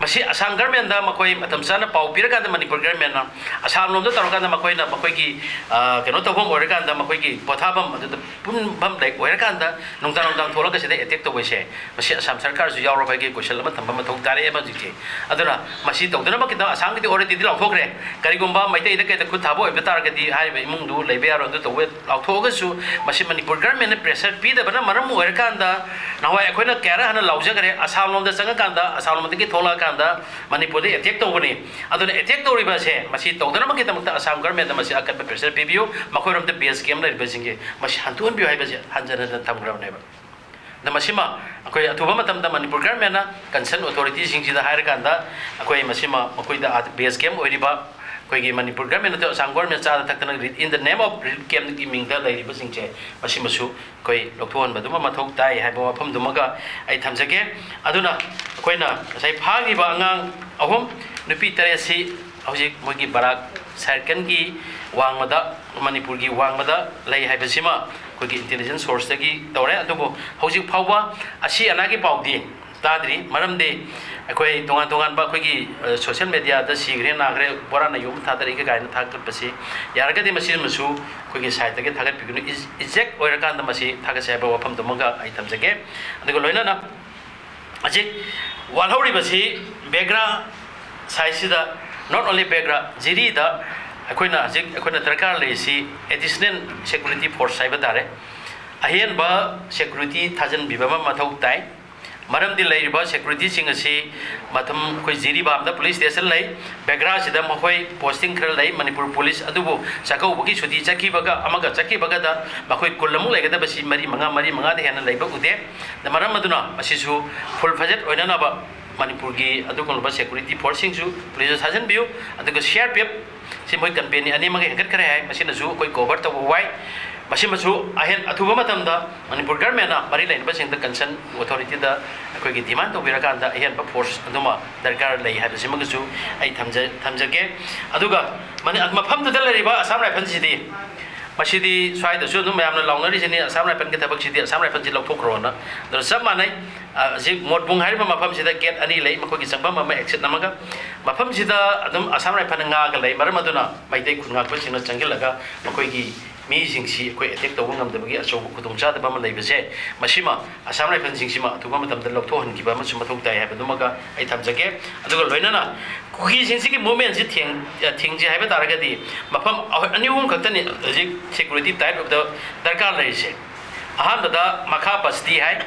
ꯃꯁꯤ ꯑꯁꯥꯝ ꯒꯔꯃꯦꯟꯗ ꯃꯈꯣꯏ ꯃꯇꯝ ꯆꯥꯅ ꯄꯥꯎ ꯄꯤꯔꯀꯥꯟꯗ ꯃꯅꯤꯄꯨꯔ ꯒꯔꯃꯦꯟꯅ ꯑꯁꯥꯝ ꯂꯣꯝꯗ ꯇꯧꯔꯀꯥꯟꯗ ꯃꯈꯣꯏꯅ ꯃꯈꯣꯏꯒꯤ, ꯑ, ꯀꯩꯅꯣ ꯇꯧꯐꯝ ꯑꯣꯏꯔꯀꯥꯟꯗ, ꯃꯈꯣꯏꯒꯤ ꯄꯣꯊꯥꯐꯝ ꯑꯗꯨꯗ ꯄꯨꯟꯐꯝ ꯂꯩ ꯑꯣꯏꯔꯀꯥꯟꯗ ꯅꯨꯡꯗꯥꯡ ꯅꯨꯡꯗꯥꯡ ꯊꯣꯛꯂꯒ ꯁꯤꯗ ꯑꯦꯇꯦꯛ ꯇꯧꯕꯁꯦ, ꯃꯁꯤ ꯑꯁꯥꯝ ꯁꯔꯀꯥꯔꯁꯨ ꯌꯥꯎꯔꯕꯒꯤ ꯀꯣꯏꯁꯟ ꯑꯃ ꯊꯝꯕ ꯃꯊꯧ ꯇꯥꯔꯛꯑꯦꯕ ꯍꯧꯖꯤꯛꯁꯦ꯫ ꯑꯗꯨꯅ ꯃꯁꯤ ꯇꯧꯗꯅꯕꯒꯤꯗꯃꯛ ꯑꯁꯥꯝꯒꯤꯗꯤ ꯑꯣꯜꯔꯦꯗꯤꯗꯤ ꯂꯥꯎꯊꯣꯛꯈ꯭ꯔꯦ꯫ ꯀꯔꯤꯒꯨꯝꯕ ꯃꯩꯇꯩꯗ ꯀꯩꯗ ꯈꯨꯠ ꯊꯥꯕ ꯑꯣꯏꯕ ꯇꯥꯔꯒꯗꯤ ꯍꯥꯏꯔꯤꯕ ꯏꯃꯨꯡꯗꯨ ꯂꯩꯕ ꯌꯥꯔꯣꯏ꯫ ꯑꯗꯨ ꯇꯧꯕ ꯂꯥꯎꯊꯣꯛꯑꯒꯁꯨ ꯃꯁꯤ ꯃꯅꯤꯄꯨꯔ ꯒꯔꯃꯦꯟꯅ ꯄ꯭ꯔꯦꯁꯔ ꯄꯤꯗꯕꯅ ꯃꯔꯝ ꯑꯣꯏꯔꯀꯥꯟꯗ, ꯅꯍꯥꯟꯋꯥꯏ ꯑꯩꯈꯣꯏꯅ ꯀꯌꯥꯔꯛ ꯍꯥꯟꯅ ꯂꯥꯎꯖꯈ꯭ꯔꯦ, ꯑꯁꯥꯝ ꯂꯣꯝꯗ ꯆꯪꯉꯀꯥꯟꯗ, ꯑꯁꯥꯝ ꯂꯣꯝꯗꯒꯤ ꯊꯣꯛꯂꯛꯑꯀꯥꯟꯗ ꯃꯅꯤꯄꯨꯔꯗ ꯑꯦꯇꯦꯛ ꯇꯧꯕꯅꯤ꯫ ꯑꯗꯨꯅ ꯑꯦꯇꯦꯛ ꯇꯧꯔꯤꯕ ꯑꯁꯦ, ꯃꯁꯤ ꯇꯧꯗꯅꯕꯒꯤꯗꯃꯛꯇ ꯑꯁꯥꯝ ꯒꯔꯃꯦꯟꯗ ꯃꯁꯤ ꯑꯀꯟꯕ ꯄ꯭ꯔꯦꯁꯔ ꯄꯤꯕꯤꯌꯨ, ꯃꯈꯣꯏꯔꯣꯝꯗ ꯕꯦꯁ ꯀꯦꯝ ꯂꯩꯔꯤꯕꯁꯤꯡꯁꯦ ꯃꯁꯤ ꯍꯟꯗꯣꯛꯍꯟꯕꯤꯌꯨ ꯍꯥꯏꯕꯁꯦ ꯍꯟꯖꯟ ꯍꯟꯖꯟ ꯊꯝꯈ꯭ꯔꯕꯅꯦꯕ꯫ ꯑꯗ ꯃꯁꯤꯃ ꯑꯩꯈꯣꯏ ꯑꯊꯨꯕ ꯃꯇꯝꯗ ꯃꯅꯤꯄꯨꯔ ꯒꯔꯃꯦꯟꯅ ꯀꯟꯁꯔꯟ ꯑꯣꯊꯣꯔꯤꯇꯤꯁꯤꯡꯁꯤꯗ ꯍꯥꯏꯔꯀꯥꯟꯗ, ꯑꯩꯈꯣꯏ ꯃꯁꯤꯃ ꯃꯈꯣꯏꯗ ꯑꯥꯗ ꯕꯦꯁ ꯀꯦꯝ ꯑꯣꯏꯔꯤꯕ ꯑꯩꯈꯣꯏꯒꯤ ꯃꯅꯤꯄꯨꯔ ꯒꯚꯔꯟꯃꯦꯟꯠ ꯅꯠꯇ꯭ꯔꯒ ꯑꯁꯥꯝ ꯒꯚꯔꯟꯃꯦꯟꯠ ꯆꯥꯗ ꯊꯛꯇꯅ in the name of relief campꯀꯤ ꯃꯤꯡꯗ ꯂꯩꯔꯤꯕꯁꯤꯡꯁꯦ, ꯃꯁꯤꯃꯁꯨ ꯑꯩꯈꯣꯏ ꯂꯧꯊꯣꯛꯍꯟꯕꯗꯨꯃ ꯃꯊꯧ ꯇꯥꯏ ꯍꯥꯏꯕ ꯋꯥꯐꯝꯗꯨꯃꯒ ꯑꯩ ꯊꯝꯖꯒꯦ꯫ ꯑꯗꯨꯅ ꯑꯩꯈꯣꯏꯅ ꯉꯁꯥꯏ ꯐꯥꯈꯤꯕ ꯑꯉꯥꯡ ꯑꯍꯨꯝ, ꯅꯨꯄꯤ ꯇꯔꯦꯠꯁꯤ ꯍꯧꯖꯤꯛ ꯃꯣꯏꯒꯤ ꯕꯔꯥꯛ ꯁꯥꯏꯔꯀꯜꯒꯤ ꯋꯥꯡꯃꯗ, ꯃꯅꯤꯄꯨꯔꯒꯤ ꯋꯥꯡꯃꯗ ꯂꯩ ꯍꯥꯏꯕꯁꯤꯃ ꯑꯩꯈꯣꯏꯒꯤ intelligence sourceꯇꯒꯤ ꯇꯧꯔꯦ꯫ ꯑꯗꯨꯕꯨ ꯍꯧꯖꯤꯛ ꯐꯥꯎꯕ ꯑꯁꯤ ꯑꯅꯥꯒꯤ ꯄꯥꯎꯗꯤ ꯇꯥꯗ꯭ꯔꯤ꯫ ꯃꯔꯝꯗꯤ ꯑꯩꯈꯣꯏ ꯇꯣꯉꯥꯟ ꯇꯣꯉꯥꯟꯕ ꯑꯩꯈꯣꯏꯒꯤ, ꯑ, social mediaꯗ ꯁꯤꯈ꯭ꯔꯦ, ꯅꯥꯈ꯭ꯔꯦ, ꯕꯣꯔꯥꯅ ꯌꯨꯝ ꯊꯥꯗꯔꯛꯏꯒ ꯀꯥꯏꯅ ꯊꯥꯒꯠꯄꯁꯤ ꯌꯥꯔꯒꯗꯤ ꯃꯁꯤꯃꯁꯨ ꯑꯩꯈꯣꯏꯒꯤ siteꯇꯒꯤ ꯊꯥꯒꯠꯄꯤꯒꯅꯨ꯫ Is-, exact ꯑꯣꯏꯔꯀꯥꯟꯗ ꯃꯁꯤ ꯊꯥꯒꯠꯆꯩ ꯍꯥꯏꯕ ꯋꯥꯐꯝꯗꯨꯃꯒ ꯑꯩ ꯊꯝꯖꯒꯦ꯫ ꯑꯗꯨꯒ ꯂꯣꯏꯅꯅ ꯍꯧꯖꯤꯛ ꯋꯥꯠꯍꯧꯔꯤꯕꯁꯤ ꯕꯦꯒ꯭ꯔꯥ siteꯁꯤꯗ, not only ꯕꯦꯒ꯭ꯔꯥ, ꯖꯤꯔꯤꯗ ꯑꯩꯈꯣꯏꯅ ꯍꯧꯖꯤꯛ ꯑꯩꯈꯣꯏꯅ ꯗꯔꯀꯥꯔ ꯂꯩꯔꯤꯁꯤ additional security force ꯍꯥꯏꯕ ꯇꯥꯔꯦ꯫ ꯑꯍꯦꯟꯕ security ꯊꯥꯖꯤꯟꯕꯤꯕ ꯑꯃ ꯃꯊꯧ ꯇꯥꯏ꯫ ꯃꯔꯝꯗꯤ ꯂꯩꯔꯤꯕ securityꯁꯤꯡ ꯑꯁꯤ ꯃꯇꯝ ꯑꯩꯈꯣꯏ ꯖꯤꯔꯤꯕꯥꯝꯗ police station ꯂꯩ, ꯕꯦꯒ꯭ꯔꯥꯁꯤꯗ ꯃꯈꯣꯏ posting ꯈꯔ ꯂꯩ, ꯃꯅꯤꯄꯨꯔ police, ꯑꯗꯨꯕꯨ ꯆꯥꯛꯀꯧꯕꯒꯤ ꯁꯨꯇꯤ ꯆꯠꯈꯤꯕꯒ ꯑꯃꯒ ꯆꯠꯈꯤꯕꯒꯗ ꯃꯈꯣꯏ ꯀꯨꯟ ꯑꯃꯨꯛ ꯂꯩꯒꯗꯕꯁꯤ ꯃꯔꯤ ꯃꯉꯥ, ꯃꯔꯤ ꯃꯉꯥꯗ ꯍꯦꯟꯅ ꯂꯩꯕ ꯎꯗꯦ꯫ ꯃꯔꯝ ꯑꯗꯨꯅ ꯃꯁꯤꯁꯨ full fledged ꯑꯣꯏꯅꯅꯕ ꯃꯅꯤꯄꯨꯔꯒꯤ ꯑꯗꯨꯒꯨꯝꯂꯕ security forceꯁꯤꯡꯁꯨ policeꯇ ꯊꯥꯖꯤꯟꯕꯤꯌꯨ꯫ ꯑꯗꯨꯒ CRPF ꯁꯤ ꯃꯣꯏ company ꯑꯅꯤꯃꯛ ꯍꯦꯟꯒꯠꯈ꯭ꯔꯦ ꯍꯥꯏ, ꯃꯁꯤꯅꯁꯨ ꯑꯩꯈꯣꯏ cover ꯇꯧꯕ ꯋꯥꯏ꯫ ꯃꯁꯤꯃꯁꯨ ꯑꯍꯦꯟ ꯑꯊꯨꯕ ꯃꯇꯝꯗ ꯃꯅꯤꯄꯨꯔ governmentꯅ ꯃꯔꯤ ꯂꯩꯅꯕꯁꯤꯡꯗ concern authorityꯗ ꯑꯩꯈꯣꯏꯒꯤ demand ꯇꯧꯕꯤꯔꯀꯥꯟꯗ ꯑꯍꯦꯟꯕ force ꯑꯗꯨꯃ ꯗꯔꯀꯥꯔ ꯂꯩ ꯍꯥꯏꯕꯁꯤꯃꯒꯁꯨ ꯑꯩ ꯊꯝꯖ-, ꯊꯝꯖꯒꯦ꯫ ꯑꯗꯨꯒ ꯃꯅꯤ-, ꯃꯐꯝꯗꯨꯗ ꯂꯩꯔꯤꯕ Assam Riflesꯁꯤꯗꯤ, ꯃꯁꯤꯗꯤ ꯁ꯭ꯋꯥꯏꯗꯁꯨ ꯑꯗꯨꯝ ꯃꯌꯥꯝꯅ ꯂꯥꯎꯅꯔꯤꯁꯤꯅꯤ, Assam Riflesꯀꯤ ꯊꯕꯛꯁꯤꯗꯤ, Assam Riflesꯁꯤ ꯂꯧꯊꯣꯛꯈ꯭ꯔꯣꯅ꯫ ꯑꯗꯨꯅ ꯆꯞ ꯃꯥꯟꯅꯩ꯫ ꯑ, ꯍꯧꯖꯤꯛ ꯃꯣꯠꯕꯨꯡ ꯍꯥꯏꯔꯤꯕ ꯃꯐꯝꯁꯤꯗ gate ꯑꯅꯤ ꯂꯩ, ꯃꯈꯣꯏꯒꯤ ꯆꯪꯐꯝ ꯑꯃ, exit ꯑꯃꯒ꯫ ꯃꯐꯝꯁꯤꯗ ꯑꯗꯨꯝ Assam Riflesꯅ ꯉꯥꯛꯑꯒ ꯂꯩ꯫ ꯃꯔꯝ ꯑꯗꯨꯅ ꯃꯩꯇꯩ ꯈꯨꯟ ꯉꯥꯛꯄꯁꯤꯡꯅ ꯆꯪꯁꯤꯜꯂꯒ ꯃꯈꯣꯏꯒꯤ ꯃꯤꯁꯤꯡꯁꯤ ꯑꯩꯈꯣꯏ attack ꯇꯧꯕ ꯉꯝꯗꯕꯒꯤ ꯑꯆꯧꯕ ꯈꯨꯗꯣꯡꯆꯥꯗꯕ ꯑꯃ ꯂꯩꯕꯁꯦ, ꯃꯁꯤꯃ Assam Riflesꯁꯤꯡꯁꯤꯃ ꯑꯊꯨꯕ ꯃꯇꯝꯗ ꯂꯧꯊꯣꯛꯍꯟꯈꯤꯕ ꯑꯃꯁꯨ ꯃꯊꯧ ꯇꯥꯏ ꯍꯥꯏꯕꯗꯨꯃꯒ ꯑꯩ ꯊꯝꯖꯒꯦ꯫ ꯑꯗꯨꯒ ꯂꯣꯏꯅꯅ ꯀꯨꯀꯤꯁꯤꯡꯁꯤꯒꯤ movementꯁꯤ ꯊꯦꯡ-, ꯊꯤꯡꯁꯤ ꯍꯥꯏꯕ ꯇꯥꯔꯒꯗꯤ ꯃꯐꯝ ꯑꯅꯤ ꯑꯍꯨꯝ ꯈꯛꯇꯅꯤ ꯍꯧꯖꯤꯛ security tight ꯑꯣꯏꯕꯗ ꯗꯔꯀꯥꯔ ꯂꯩꯔꯤꯁꯦ꯫ ꯑꯍꯥꯟꯕꯗ ꯃꯈꯥ ꯕꯁꯇꯤ ꯍꯥꯏ,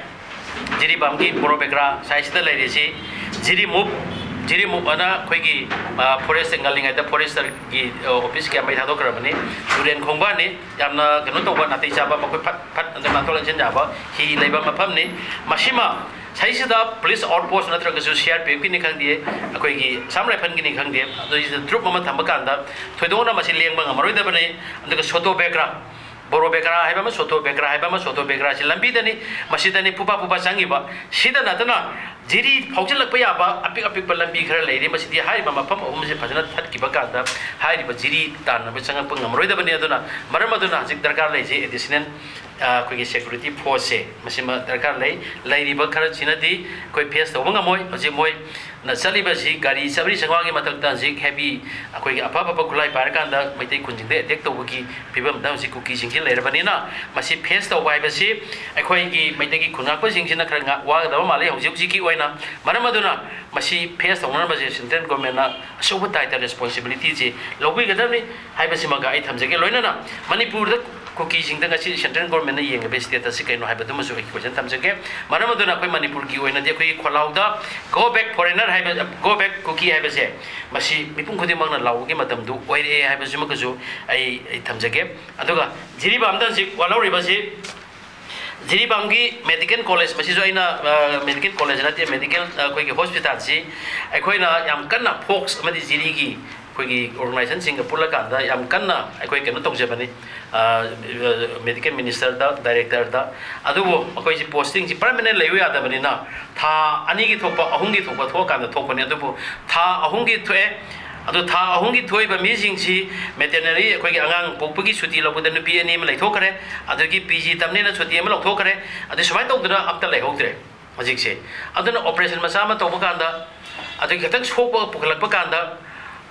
ꯖꯤꯔꯤꯕꯥꯝꯒꯤ ꯕꯣꯔꯣꯕꯦꯒ꯭ꯔꯥ siteꯁꯤꯗ ꯂꯩꯔꯤꯁꯤ ꯖꯤꯔꯤꯃꯨꯞ, ꯖꯤꯔꯤꯃꯨꯞ ꯑꯅ ꯑꯩꯈꯣꯏꯒꯤ, ꯑ, forest ꯉꯜꯂꯤꯉꯩꯗ foresterꯒꯤ, ꯑ, officeꯀꯤ ꯃꯩ ꯊꯥꯗꯣꯛꯈ꯭ꯔꯕꯅꯤ꯫ ꯇꯨꯔꯦꯟ ꯈꯣꯡꯕꯥꯟꯅꯤ, ꯌꯥꯝꯅ ꯀꯩꯅꯣ ꯇꯧꯕ, ꯅꯥꯇꯩ ꯆꯥꯕ, ꯃꯈꯣꯏ ꯐꯠ ꯐꯠ ꯑꯗꯨꯝ ꯂꯥꯟꯊꯣꯛ ꯂꯥꯟꯁꯤꯟ ꯌꯥꯕ ꯍꯤ ꯂꯩꯕ ꯃꯐꯝꯅꯤ꯫ ꯃꯁꯤꯃ ꯁꯤꯗꯩꯁꯤꯗ ꯄꯨꯂꯤꯁ ꯑꯥꯎꯠ ꯄꯣꯁ ꯅꯠꯇ꯭ꯔꯒꯁꯨ ꯁꯤ ꯑꯥꯔ ꯄꯤ ꯑꯦꯐꯀꯤꯅꯤ ꯈꯪꯗꯦ, ꯑꯩꯈꯣꯏꯒꯤ ꯑꯁꯥꯝ ꯔꯥꯏꯐꯜꯒꯤꯅꯤ ꯈꯪꯗꯦ, ꯑꯗꯨꯒꯤꯁꯤꯗ ꯇ꯭ꯔꯨꯞ ꯑꯃ ꯊꯝꯕ ꯀꯥꯟꯗ ꯊꯣꯏꯗꯣꯛꯅ ꯃꯁꯤ ꯂꯦꯡꯕ ꯉꯝꯃꯔꯣꯏꯗꯕꯅꯤ꯫ ꯑꯗꯨꯒ ꯁꯣꯇꯣ ꯕꯦꯀ꯭ꯔꯥ, ꯕꯣꯔꯣ ꯕꯦꯀ꯭ꯔꯥ ꯍꯥꯏꯕ ꯑꯃ, ꯁꯣꯇꯣ ꯕꯦꯀ꯭ꯔꯥ ꯍꯥꯏꯕ ꯑꯃ, ꯁꯣꯇꯣ ꯕꯦꯀ꯭ꯔꯥꯁꯤ ꯂꯝꯕꯤꯗꯅꯤ, ꯃꯁꯤꯗꯅꯤ ꯐꯨꯐꯥ ꯐꯨꯐꯥ ꯆꯪꯉꯤꯕ꯫ ꯁꯤꯗ ꯅꯠꯇꯅ ꯖꯤꯔꯤ ꯐꯥꯎꯖꯤꯜꯂꯛꯄ ꯌꯥꯕ ꯑꯄꯤꯛ ꯑꯄꯤꯛꯄ ꯂꯝꯕꯤ ꯈꯔ ꯂꯩꯔꯤ꯫ ꯃꯁꯤꯗꯤ ꯍꯥꯏꯔꯤꯕ ꯃꯐꯝ ꯑꯍꯨꯝꯁꯤ ꯐꯖꯅ ꯊꯠꯈꯤꯕ ꯀꯥꯟꯗ ꯍꯥꯏꯔꯤꯕ ꯖꯤꯔꯤ ꯇꯥꯟꯅꯕ ꯆꯪꯉꯛꯄ ꯉꯝꯃꯔꯣꯏꯗꯕꯅꯤ꯫ ꯑꯗꯨꯅ ꯃꯔꯝ ꯑꯗꯨꯅ ꯍꯧꯖꯤꯛ ꯗꯔꯀꯥꯔ ꯂꯩꯖꯩ ꯑꯦꯗꯤꯁꯅꯦꯜ, ꯑ, ꯑꯩꯈꯣꯏꯒꯤ ꯁꯦꯀ꯭ꯌꯨꯔꯤꯇꯤ ꯐꯣꯔꯁꯁꯦ ꯃꯁꯤꯃ ꯗꯔꯀꯥꯔ ꯂꯩ꯫ ꯂꯩꯔꯤꯕ ꯈꯔꯁꯤꯅꯗꯤ ꯑꯩꯈꯣꯏ ꯐꯦꯁ ꯇꯧꯕ ꯉꯝꯃꯣꯏ꯫ ꯍꯧꯖꯤꯛ ꯃꯣꯏꯅ ꯆꯠꯂꯤꯕꯁꯤ ꯒꯥꯔꯤ ꯆꯥꯃꯔꯤ ꯆꯥꯝꯃꯉꯥꯒꯤ ꯃꯊꯛꯇ ꯍꯧꯖꯤꯛ ꯍꯦꯚꯤ, ꯑꯩꯈꯣꯏꯒꯤ ꯑꯐ ꯑꯐꯕ ꯈꯨꯠꯂꯥꯏ ꯄꯥꯏꯔꯀꯥꯟꯗ ꯃꯩꯇꯩ ꯈꯨꯟꯁꯤꯡꯗ ꯑꯦꯇꯦꯛ ꯇꯧꯕꯒꯤ ꯐꯤꯕꯝꯗ ꯍꯧꯖꯤꯛ ꯀꯨꯀꯤꯁꯤꯡꯁꯤ ꯂꯩꯔꯕꯅꯤꯅ, ꯃꯁꯤ ꯐꯦꯁ ꯇꯧꯕ ꯍꯥꯏꯕꯁꯤ ꯑꯩꯈꯣꯏꯒꯤ ꯃꯩꯇꯩꯒꯤ ꯈꯨꯟꯉꯥꯛꯄꯁꯤꯡꯁꯤꯅ ꯈꯔ ꯉꯥꯛ-, ꯋꯥꯒꯗꯕ ꯃꯥꯜꯂꯤ ꯍꯧꯖꯤꯛ ꯍꯧꯖꯤꯛꯀꯤ ꯑꯣꯏꯅ꯫ ꯃꯔꯝ ꯑꯗꯨꯅ ꯃꯁꯤ ꯐꯦꯁ ꯇꯧꯅꯅꯕꯁꯦ ꯁꯦꯟꯇ꯭ꯔꯦꯜ ꯒꯣꯔꯃꯦꯟꯅ ꯑꯆꯧꯕ ꯗꯥꯏꯇ, ꯔꯦꯁꯄꯣꯟꯁꯤꯕꯤꯂꯤꯇꯤꯁꯦ ꯂꯧꯕꯤꯒꯗꯕꯅꯤ ꯍꯥꯏꯕꯁꯤꯃꯒ ꯑꯩ ꯊꯝꯖꯒꯦ꯫ ꯂꯣꯏꯅꯅ ꯃꯅꯤꯄꯨꯔꯗ ꯀꯨꯀꯤꯁꯤꯡꯗ ꯉꯁꯤ ꯁꯦꯟꯇ꯭ꯔꯦꯜ ꯒꯣꯔꯃꯦꯟꯅ ꯌꯦꯡꯂꯤꯕ ꯁ꯭ꯇꯦꯇꯁꯁꯤ ꯀꯩꯅꯣ ꯍꯥꯏꯕꯗꯨꯃꯁꯨ ꯑꯩ ꯀꯣꯏꯁꯟ ꯊꯝꯖꯒꯦ꯫ ꯃꯔꯝ ꯑꯗꯨꯅ ꯑꯩꯈꯣꯏ ꯃꯅꯤꯄꯨꯔꯒꯤ ꯑꯣꯏꯅꯗꯤ ꯑꯩꯈꯣꯏꯒꯤ ꯈꯣꯜꯂꯥꯎꯗ "Go back foreigner" ꯍꯥꯏꯕ, "Go back ꯀꯨꯀꯤ" ꯍꯥꯏꯕꯁꯦ, ꯃꯁꯤ ꯃꯤꯄꯨꯝ ꯈꯨꯗꯤꯡꯃꯛꯅ ꯂꯥꯎꯕꯒꯤ ꯃꯇꯝꯗꯨ ꯑꯣꯏꯔꯛꯑꯦ ꯍꯥꯏꯕꯁꯤꯃꯒꯁꯨ ꯑꯩ, ꯑꯩ ꯊꯝꯖꯒꯦ꯫ ꯑꯗꯨꯒ ꯖꯤꯔꯤꯕꯥꯝꯗ ꯍꯧꯖꯤꯛ ꯋꯥꯍꯧꯔꯤꯕꯁꯤ, ꯖꯤꯔꯤꯕꯥꯝꯒꯤ ꯃꯦꯗꯤꯀꯦꯜ ꯀꯣꯂꯦꯖ, ꯃꯁꯤꯁꯨ ꯑꯩꯅ, ꯑ, ꯃꯦꯗꯤꯀꯦꯜ ꯀꯣꯂꯦꯖ ꯅꯠꯇꯦ, ꯃꯦꯗꯤꯀꯦꯜ, ꯑ, ꯑꯩꯈꯣꯏꯒꯤ ꯍꯣꯁꯄꯤꯇꯥꯜꯁꯤ ꯑꯩꯈꯣꯏꯅ ꯌꯥꯝ ꯀꯟꯅ ꯐꯣꯛꯁ ꯑꯃꯗꯤ ꯖꯤꯔꯤꯒꯤ ꯑꯩꯈꯣꯏꯒꯤ ꯑꯣꯔꯒꯅꯥꯏꯖꯦꯁꯟꯁꯤꯡꯒ ꯄꯨꯜꯂꯀꯥꯟꯗ ꯌꯥꯝ ꯀꯟꯅ ꯑꯩꯈꯣꯏ ꯀꯩꯅꯣ ꯇꯧꯖꯕꯅꯤ, ꯑ, ꯃꯦꯗꯤꯀꯦꯜ ꯃꯤꯅꯤꯁꯇꯔꯗ, ꯗꯥꯏꯔꯦꯛꯇꯔꯗ꯫ ꯑꯗꯨꯕꯨ ꯃꯈꯣꯏꯁꯤ ꯄꯣꯁꯇꯤꯡꯁꯤ ꯄꯔꯃꯅꯦꯟ ꯂꯩꯕ ꯌꯥꯗꯕꯅꯤꯅ ꯊꯥ ꯑꯅꯤꯒꯤ ꯊꯣꯛꯄ, ꯑꯍꯨꯝꯒꯤ ꯊꯣꯛꯄ ꯊꯣꯛꯑꯀꯥꯟꯗ ꯊꯣꯛꯄꯅꯤ꯫ ꯑꯗꯨꯕꯨ ꯊꯥ ꯑꯍꯨꯝꯒꯤ ꯊꯣꯛꯑꯦ, ꯑꯗꯨ ꯊꯥ ꯑꯍꯨꯝꯒꯤ ꯊꯣꯛꯏꯕ ꯃꯤꯁꯤꯡꯁꯤ ꯃꯦꯇꯔꯅꯔꯤ, ꯑꯩꯈꯣꯏꯒꯤ ꯑꯉꯥꯡ ꯄꯣꯛꯄꯒꯤ ꯁꯨꯇꯤ ꯂꯧꯕꯗ ꯅꯨꯄꯤ ꯑꯅꯤ ꯑꯃ ꯂꯩꯊꯣꯛꯈ꯭ꯔꯦ, ꯑꯗꯒꯤ ꯄꯤ ꯖꯤ ꯇꯝꯅꯦꯅ ꯁꯨꯇꯤ ꯑꯃ ꯂꯧꯊꯣꯛꯈ꯭ꯔꯦ, ꯑꯗꯨ ꯁꯨꯃꯥꯏꯅ ꯇꯧꯗꯅ ꯑꯝꯇ ꯂꯩꯍꯧꯗ꯭ꯔꯦ ꯍꯧꯖꯤꯛꯁꯦ꯫ ꯑꯗꯨꯅ ꯑꯣꯄꯔꯦꯁꯟ ꯃꯆꯥ ꯑꯃ ꯇꯧꯕ ꯀꯥꯟꯗ, ꯑꯗꯨꯒꯤ ꯈꯤꯇꯪ ꯁꯣꯛꯄ ꯄꯨꯈꯠꯂꯛꯄ ꯀꯥꯟꯗ,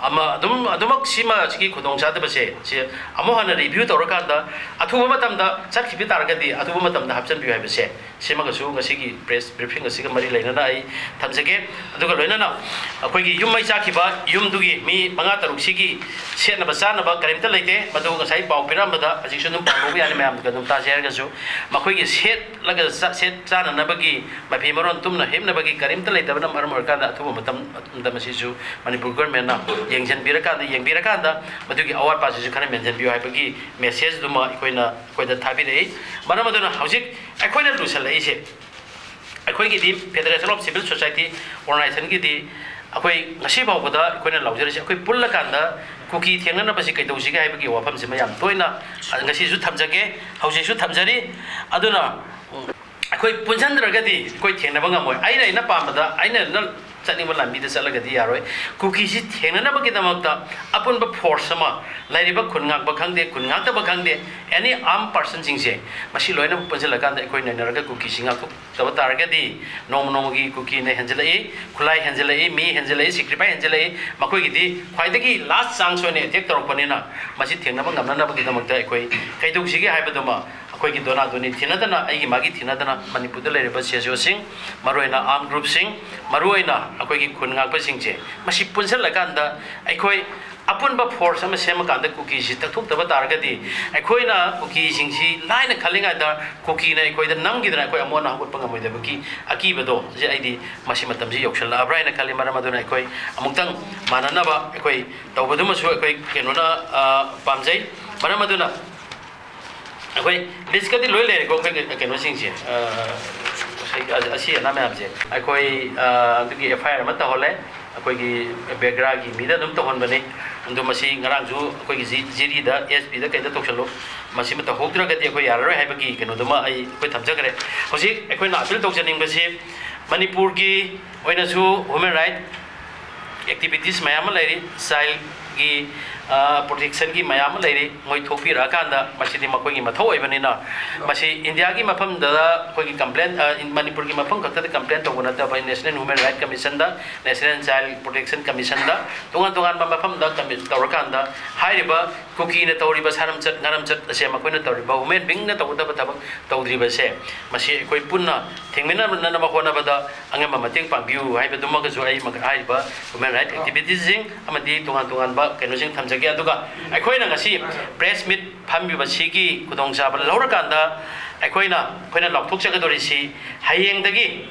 ꯑꯃ ꯑꯗꯨꯝ, ꯑꯗꯨꯃꯛ ꯁꯤꯃ, ꯁꯤꯒꯤ ꯈꯨꯗꯣꯡꯆꯥꯗꯕꯁꯦ, ꯁꯤ ꯑꯃꯨꯛ ꯍꯟꯅ ꯔꯤꯚ꯭ꯌꯨ ꯇꯧꯔꯀꯥꯟꯗ ꯑꯊꯨꯕ ꯃꯇꯝꯗ ꯆꯠꯈꯤꯕ ꯇꯥꯔꯒꯗꯤ ꯑꯊꯨꯕ ꯃꯇꯝꯗ ꯍꯥꯞꯆꯤꯟꯕꯤꯌꯨ ꯍꯥꯏꯕꯁꯦ, ꯁꯤꯃꯒꯁꯨ ꯉꯁꯤꯒꯤ ꯄ꯭ꯔꯦꯁ ꯕ꯭ꯔꯤꯐꯤꯡ ꯑꯁꯤꯒ ꯃꯔꯤ ꯂꯩꯅꯅ ꯑꯩ ꯊꯝꯖꯒꯦ꯫ ꯑꯗꯨꯒ ꯂꯣꯏꯅꯅ ꯑꯩꯈꯣꯏꯒꯤ ꯌꯨꯝ ꯃꯩ ꯆꯥꯛꯈꯤꯕ ꯌꯨꯝꯗꯨꯒꯤ ꯃꯤ ꯃꯉꯥ ꯇꯔꯨꯛꯁꯤꯒꯤ ꯁꯦꯠꯅꯕ ꯆꯥꯅꯕ ꯀꯔꯤꯝꯇ ꯂꯩꯇꯦ꯫ ꯃꯗꯨ ꯉꯁꯥꯏ ꯄꯥꯎ ꯄꯤꯔꯛꯑꯝꯕꯗ ꯍꯧꯖꯤꯛꯁꯨ ꯑꯗꯨꯝ ꯄꯥꯎ ꯂꯧꯕ ꯌꯥꯅꯤ, ꯃꯌꯥꯝꯒ ꯑꯗꯨꯝ ꯇꯥꯖꯩ ꯍꯥꯏꯔꯒꯁꯨ꯫ ꯃꯈꯣꯏꯒꯤ ꯁꯦꯠꯂꯒ ꯆꯥ-, ꯁꯦꯠ ꯆꯥꯅꯅꯕꯒꯤ ꯃꯐꯤ ꯃꯔꯣꯟ ꯇꯨꯝꯅ ꯍꯤꯞꯅꯕꯒꯤ ꯀꯔꯤꯝꯇ ꯂꯩꯇꯕꯅ ꯃꯔꯝ ꯑꯣꯏꯔꯀꯥꯟꯗ ꯑꯊꯨꯕ ꯃꯇꯝ, ꯃꯇꯝ ꯑꯁꯤꯁꯨ ꯃꯅꯤꯄꯨꯔ ꯒꯣꯔꯃꯦꯟꯅ ꯌꯦꯡꯁꯤꯟꯕꯤꯔꯀꯥꯟꯗ, ꯌꯦꯡꯕꯤꯔꯀꯥꯟꯗ ꯃꯗꯨꯒꯤ ꯑꯋꯥꯠꯄꯁꯤꯁꯨ ꯈꯔ ꯃꯦꯟꯁꯤꯟꯕꯤꯌꯨ ꯍꯥꯏꯕꯒꯤ ꯃꯦꯁꯦꯖꯗꯨꯃ ꯑꯩꯈꯣꯏꯅ, ꯑꯩꯈꯣꯏꯗ ꯊꯥꯕꯤꯔꯛꯏ꯫ ꯃꯔꯝ ꯑꯗꯨꯅ ꯍꯧꯖꯤꯛ ꯑꯩꯈꯣꯏꯅ ꯂꯨꯁꯜꯂꯛꯏꯁꯦ, ꯑꯩꯈꯣꯏꯒꯤꯗꯤ Federation of Civil Society Organizationꯒꯤꯗꯤ ꯑꯩꯈꯣꯏ ꯉꯁꯤ ꯐꯥꯎꯕꯗ ꯑꯩꯈꯣꯏꯅ ꯂꯥꯎꯖꯔꯤꯁꯦ, ꯑꯩꯈꯣꯏ ꯄꯨꯜꯂꯀꯥꯟꯗ ꯀꯨꯀꯤ ꯊꯦꯡꯅꯅꯕꯁꯤ ꯀꯩꯗꯧꯁꯤꯒꯦ ꯍꯥꯏꯕꯒꯤ ꯋꯥꯐꯝꯁꯤꯃ ꯌꯥꯝ ꯇꯣꯏꯅ ꯉꯁꯤꯁꯨ ꯊꯝꯖꯒꯦ, ꯍꯧꯖꯤꯛꯁꯨ ꯊꯝꯖꯔꯤ꯫ ꯑꯗꯨꯅ ꯑꯩꯈꯣꯏ ꯄꯨꯟꯁꯤꯟꯗ꯭ꯔꯒꯗꯤ ꯑꯩꯈꯣꯏ ꯊꯦꯡꯅꯕ ꯉꯝꯃꯣꯏ꯫ ꯑꯩꯅ ꯑꯩꯅ ꯄꯥꯝꯕꯗ, ꯑꯩꯅ ꯑꯩꯅ ꯆꯠꯅꯤꯡꯕ ꯂꯝꯕꯤꯗ ꯆꯠꯂꯒꯗꯤ ꯌꯥꯔꯣꯏ꯫ ꯀꯨꯀꯤꯁꯤ ꯊꯦꯡꯅꯅꯕꯒꯤꯗꯃꯛꯇ ꯑꯄꯨꯟꯕ force ꯑꯃ, ꯂꯩꯔꯤꯕ ꯈꯨꯟ ꯉꯥꯛꯄ ꯈꯪꯗꯦ, ꯈꯨꯟ ꯉꯥꯛꯇꯕ ꯈꯪꯗꯦ, any armed personꯁꯤꯡꯁꯦ, ꯃꯁꯤ ꯂꯣꯏꯅꯃꯛ ꯄꯨꯟꯁꯤꯜꯂꯀꯥꯟꯗ ꯑꯩꯈꯣꯏ ꯅꯩꯅꯔꯒ ꯀꯨꯀꯤꯁꯤ ꯉꯥꯛꯊꯣꯛꯇꯕ ꯇꯥꯔꯒꯗꯤ ꯅꯣꯡꯃ ꯅꯣꯡꯃꯒꯤ ꯀꯨꯀꯤꯅ ꯍꯦꯟꯖꯤꯜꯂꯛꯏ, ꯈꯨꯠꯂꯥꯏ ꯍꯦꯟꯖꯤꯜꯂꯛꯏ, ꯃꯤ ꯍꯦꯟꯖꯤꯜꯂꯛꯏ, sacrifice ꯍꯦꯟꯖꯤꯜꯂꯛꯏ꯫ ꯃꯈꯣꯏꯒꯤꯗꯤ ꯈ꯭ꯋꯥꯏꯗꯒꯤ last chance ꯑꯣꯏꯅ attack ꯇꯧꯔꯛꯄꯅꯤꯅ, ꯃꯁꯤ ꯊꯦꯡꯅꯕ ꯉꯝꯅꯅꯕꯒꯤꯗꯃꯛꯇ ꯑꯩꯈꯣꯏ ꯀꯩꯗꯧꯁꯤꯒꯦ ꯍꯥꯏꯕꯗꯨꯃ ꯑꯩꯈꯣꯏꯒꯤ ꯗꯣꯅꯥ ꯗꯣꯅꯤ ꯊꯤꯅꯗꯅ, ꯑꯩꯒꯤ ꯃꯥꯒꯤ ꯊꯤꯅꯗꯅ, ꯃꯅꯤꯄꯨꯔꯗ ꯂꯩꯔꯤꯕ C S Oꯁꯤꯡ, ꯃꯔꯨꯑꯣꯏꯅ armed groupꯁꯤꯡ, ꯃꯔꯨꯑꯣꯏꯅ ꯑꯩꯈꯣꯏꯒꯤ ꯈꯨꯟ ꯉꯥꯛꯄꯁꯤꯡꯁꯦ, ꯃꯁꯤ ꯄꯨꯟꯁꯤꯜꯂꯀꯥꯟꯗ ꯑꯩꯈꯣꯏ ꯑꯄꯨꯟꯕ force ꯑꯃ ꯁꯦꯝꯃꯀꯥꯟꯗ ꯀꯨꯀꯤꯁꯤ ꯇꯛꯊꯣꯛꯇꯕ ꯇꯥꯔꯒꯗꯤ, ꯑꯩꯈꯣꯏꯅ ꯀꯨꯀꯤꯁꯤꯡꯁꯤ ꯂꯥꯏꯅ ꯈꯜꯂꯤꯉꯩꯗ ꯀꯨꯀꯤꯅ ꯑꯩꯈꯣꯏꯗ ꯅꯝꯈꯤꯗꯅ ꯑꯩꯈꯣꯏ ꯑꯃꯨꯛ ꯍꯟꯅ ꯍꯧꯒꯠꯄ ꯉꯝꯃꯣꯏꯗꯕꯒꯤ ꯑꯀꯤꯕꯗꯣ, ꯁꯤ ꯑꯩꯗꯤ ꯃꯁꯤ ꯃꯇꯝꯁꯤ ꯌꯧꯁꯤꯜꯂꯛꯑꯕ꯭ꯔꯥ ꯍꯥꯏꯅ ꯈꯜꯂꯤ꯫ ꯃꯔꯝ ꯑꯗꯨꯅ ꯑꯩꯈꯣꯏ ꯑꯃꯨꯛꯇꯪ ꯃꯥꯟꯅꯅꯕ ꯑꯩꯈꯣꯏ ꯇꯧꯕꯗꯨꯃꯁꯨ ꯑꯩꯈꯣꯏ ꯀꯩꯅꯣꯅ, ꯑ, ꯄꯥꯝꯖꯩ꯫ ꯃꯔꯝ ꯑꯗꯨꯅ ꯑꯩꯈꯣꯏ listꯀꯗꯤ ꯂꯣꯏ ꯂꯩꯔꯦꯀꯣ, ꯑꯩꯈꯣꯏꯒꯤ ꯀꯩꯅꯣꯁꯤꯡꯁꯦ, ꯑ, ꯉꯁꯥꯏꯒꯤ ꯑ-, ꯑꯁꯤ ꯑꯅꯥ ꯃꯌꯥꯝꯁꯦ꯫ ꯑꯩꯈꯣꯏ, ꯑ, ꯑꯗꯨꯒꯤ F I R ꯑꯃ ꯇꯧꯍꯜꯂꯦ꯫ ꯑꯩꯈꯣꯏꯒꯤ ꯕꯦꯒ꯭ꯔꯥꯒꯤ ꯃꯤꯗ ꯑꯗꯨꯝ ꯇꯧꯍꯟꯕꯅꯤ꯫ ꯑꯗꯣ ꯃꯁꯤ ꯉꯔꯥꯡꯁꯨ ꯑꯩꯈꯣꯏꯒꯤ ꯖꯤ-, ꯖꯤꯔꯤꯗ, S Pꯗ ꯀꯩꯗ ꯇꯧꯁꯜꯂꯨ, ꯃꯁꯤꯃ ꯇꯧꯍꯧꯗ꯭ꯔꯒꯗꯤ ꯑꯩꯈꯣꯏ ꯌꯥꯔꯔꯣꯏ ꯍꯥꯏꯕꯒꯤ ꯀꯩꯅꯣꯗꯨꯃ ꯑꯩ, ꯑꯩꯈꯣꯏ ꯊꯝꯖꯈ꯭ꯔꯦ꯫ ꯍꯧꯖꯤꯛ ꯑꯩꯈꯣꯏꯅ appeal ꯇꯧꯖꯅꯤꯡꯕꯁꯤ, ꯃꯅꯤꯄꯨꯔꯒꯤ ꯑꯣꯏꯅꯁꯨ human right activities ꯃꯌꯥꯝ ꯑꯃ ꯂꯩꯔꯤ, childꯒꯤ, ꯑ, protectionꯒꯤ ꯃꯌꯥꯝ ꯑꯃ ꯂꯩꯔꯤ꯫ ꯃꯣꯏ ꯊꯣꯛꯄꯤꯔꯛꯑꯀꯥꯟꯗ ꯃꯁꯤꯗꯤ ꯃꯈꯣꯏꯒꯤ ꯃꯊꯧ ꯑꯣꯏꯕꯅꯤꯅ, ꯃꯁꯤ ꯏꯟꯗꯤꯌꯥꯒꯤ ꯃꯐꯝꯗ ꯑꯩꯈꯣꯏꯒꯤ complain, ꯑ, ꯃꯅꯤꯄꯨꯔꯒꯤ ꯃꯐꯝ ꯈꯛꯇꯗ complain ꯇꯧꯕ ꯅꯠꯇꯕ, National Human Right Commissionꯗ, National Child Protection Commissionꯗ, ꯇꯣꯉꯥꯟ ꯇꯣꯉꯥꯟꯕ ꯃꯐꯝꯗ commi-, ꯇꯧꯔꯀꯥꯟꯗ ꯍꯥꯏꯔꯤꯕ ꯀꯨꯀꯤꯅ ꯇꯧꯔꯤꯕ ꯁꯥꯔꯝꯆꯠ ꯉꯥꯔꯝꯆꯠ ꯑꯁꯦ, ꯃꯈꯣꯏꯅ ꯇꯧꯔꯤꯕ human beingꯅ ꯇꯧꯒꯗꯕ ꯊꯕꯛ ꯇꯧꯗ꯭ꯔꯤꯕꯁꯦ, ꯃꯁꯤ ꯑꯩꯈꯣꯏ ꯄꯨꯟꯅ ꯊꯦꯡꯃꯤꯟꯅꯅꯕ ꯍꯣꯠꯅꯕꯗ ꯑꯉꯝꯕ ꯃꯇꯦꯡ ꯄꯥꯡꯕꯤꯌꯨ ꯍꯥꯏꯕꯗꯨꯃꯒꯁꯨ ꯑꯩ ꯃꯈ-, ꯍꯥꯏꯔꯤꯕ human right activitiesꯁꯤꯡ ꯑꯃꯗꯤ ꯇꯣꯉꯥꯟ ꯇꯣꯉꯥꯟꯕ ꯀꯩꯅꯣꯁꯤꯡ ꯊꯝꯖꯒꯦ꯫ ꯑꯗꯨꯒ ꯑꯩꯈꯣꯏꯅ ꯉꯁꯤ press meet ꯐꯝꯃꯤꯕꯁꯤꯒꯤ ꯈꯨꯗꯣꯡꯆꯥꯕ ꯂꯧꯔꯀꯥꯟꯗ ꯑꯩꯈꯣꯏꯅ, ꯑꯩꯈꯣꯏꯅ ꯂꯥꯎꯊꯣꯛꯆꯒꯗꯧꯔꯤꯁꯤ, ꯍꯌꯦꯡꯗꯒꯤ,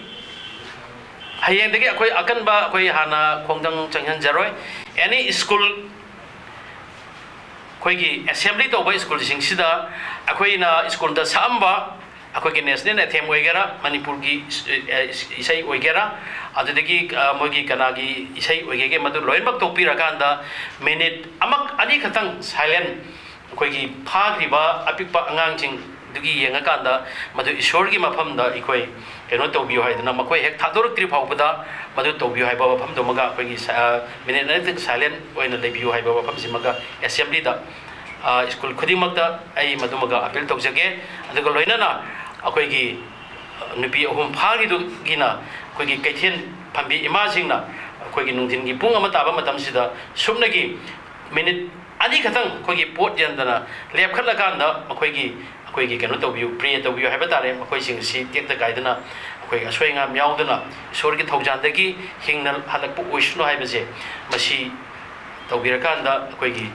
ꯍꯌꯦꯡꯗꯒꯤ ꯑꯩꯈꯣꯏ ꯑꯀꯟꯕ, ꯑꯩꯈꯣꯏ ꯍꯥꯟꯅ ꯈꯣꯡꯖꯪ ꯆꯪꯍꯟꯖꯔꯣꯏ꯫ Any school, ꯑꯩꯈꯣꯏꯒꯤ assembly ꯇꯧꯕ schoolꯁꯤꯡꯁꯤꯗ ꯑꯩꯈꯣꯏꯅ schoolꯗ ꯁꯛꯑꯝꯕ ꯑꯩꯈꯣꯏꯒꯤ national anthem ꯑꯣꯏꯒꯦꯔꯥ, ꯃꯅꯤꯄꯨꯔꯒꯤ ꯏꯁ-, ꯑꯦ, ꯏꯁꯩ ꯑꯣꯏꯒꯦꯔꯥ, ꯑꯗꯨꯗꯒꯤ, ꯑ, ꯃꯣꯏꯒꯤ ꯀꯅꯥꯒꯤ ꯏꯁꯩ ꯑꯣꯏꯒꯦꯒꯦ, ꯃꯗꯨ ꯂꯣꯏꯅꯃꯛ ꯇꯣꯛꯄꯤꯔꯀꯥꯟꯗ minute ꯑꯃ ꯑꯅꯤꯈꯛꯇꯪ silent, ꯑꯩꯈꯣꯏꯒꯤ ꯐꯥꯈ꯭ꯔꯤꯕ ꯑꯄꯤꯛꯄ ꯑꯉꯥꯡꯁꯤꯡꯗꯨꯒꯤ ꯌꯦꯡꯉꯀꯥꯟꯗ, ꯃꯗꯨ ꯏꯁꯣꯔꯒꯤ ꯃꯐꯝꯗ ꯑꯩꯈꯣꯏ ꯀꯩꯅꯣ ꯇꯧꯕꯤꯌꯨ ꯍꯥꯏꯗꯅ, ꯃꯈꯣꯏ ꯍꯦꯛ ꯊꯥꯗꯣꯔꯛꯇ꯭ꯔꯤ ꯐꯥꯎꯕꯗ ꯃꯗꯨ ꯇꯧꯕꯤꯌꯨ ꯍꯥꯏꯕ ꯋꯥꯐꯝꯗꯨꯃꯒ, ꯑꯩꯈꯣꯏꯒꯤ ꯁ-, ꯑ, minute ꯑꯅꯤꯈꯛꯇꯪ silent ꯑꯣꯏꯅ ꯂꯩꯕꯤꯌꯨ ꯍꯥꯏꯕ ꯋꯥꯐꯝꯁꯤꯃꯒ assemblyꯗ, ꯑ, school ꯈꯨꯗꯤꯡꯃꯛꯇ ꯑꯩ ꯃꯗꯨꯃꯒ appeal ꯇꯧꯖꯒꯦ꯫ ꯑꯗꯨꯒ ꯂꯣꯏꯅꯅ ꯑꯩꯈꯣꯏꯒꯤ, ꯑ, ꯅꯨꯄꯤ ꯑꯍꯨꯝ ꯐꯥꯈꯤꯗꯨꯒꯤꯅ ꯑꯩꯈꯣꯏꯒꯤ ꯀꯩꯊꯦꯜ ꯐꯝꯕꯤ ꯏꯃꯥꯁꯤꯡꯅ ꯑꯩꯈꯣꯏꯒꯤ ꯅꯨꯡꯊꯤꯟꯒꯤ ꯄꯨꯡ ꯑꯃ ꯇꯥꯕ ꯃꯇꯝꯁꯤꯗ ꯁꯨꯞꯅꯒꯤ minute ꯑꯅꯤꯈꯛꯇꯪ ꯑꯩꯈꯣꯏꯒꯤ ꯄꯣꯠ ꯌꯦꯟꯗꯅ ꯂꯦꯞꯈꯠꯂꯀꯥꯟꯗ ꯃꯈꯣꯏꯒꯤ, ꯑꯩꯈꯣꯏꯒꯤ ꯀꯩꯅꯣ ꯇꯧꯕꯤꯌꯨ, pray ꯇꯧꯕꯤꯌꯨ ꯍꯥꯏꯕ ꯇꯥꯔꯦ꯫ ꯃꯈꯣꯏꯁꯤꯡ ꯑꯁꯤ ꯇꯦꯛꯇ ꯀꯥꯏꯗꯅ ꯑꯩꯈꯣꯏ ꯑꯁꯣꯏ ꯑꯉꯥꯝ ꯌꯥꯎꯗꯅ ꯏꯁꯣꯔꯒꯤ ꯊꯧꯖꯥꯜꯗꯒꯤ ꯍꯤꯡꯅ ꯍꯜꯂꯛꯄ ꯑꯣꯏꯁꯅꯨ ꯍꯥꯏꯕꯁꯦ, ꯃꯁꯤ ꯇꯧꯕꯤꯔꯀꯥꯟꯗ ꯑꯩꯈꯣꯏꯒꯤ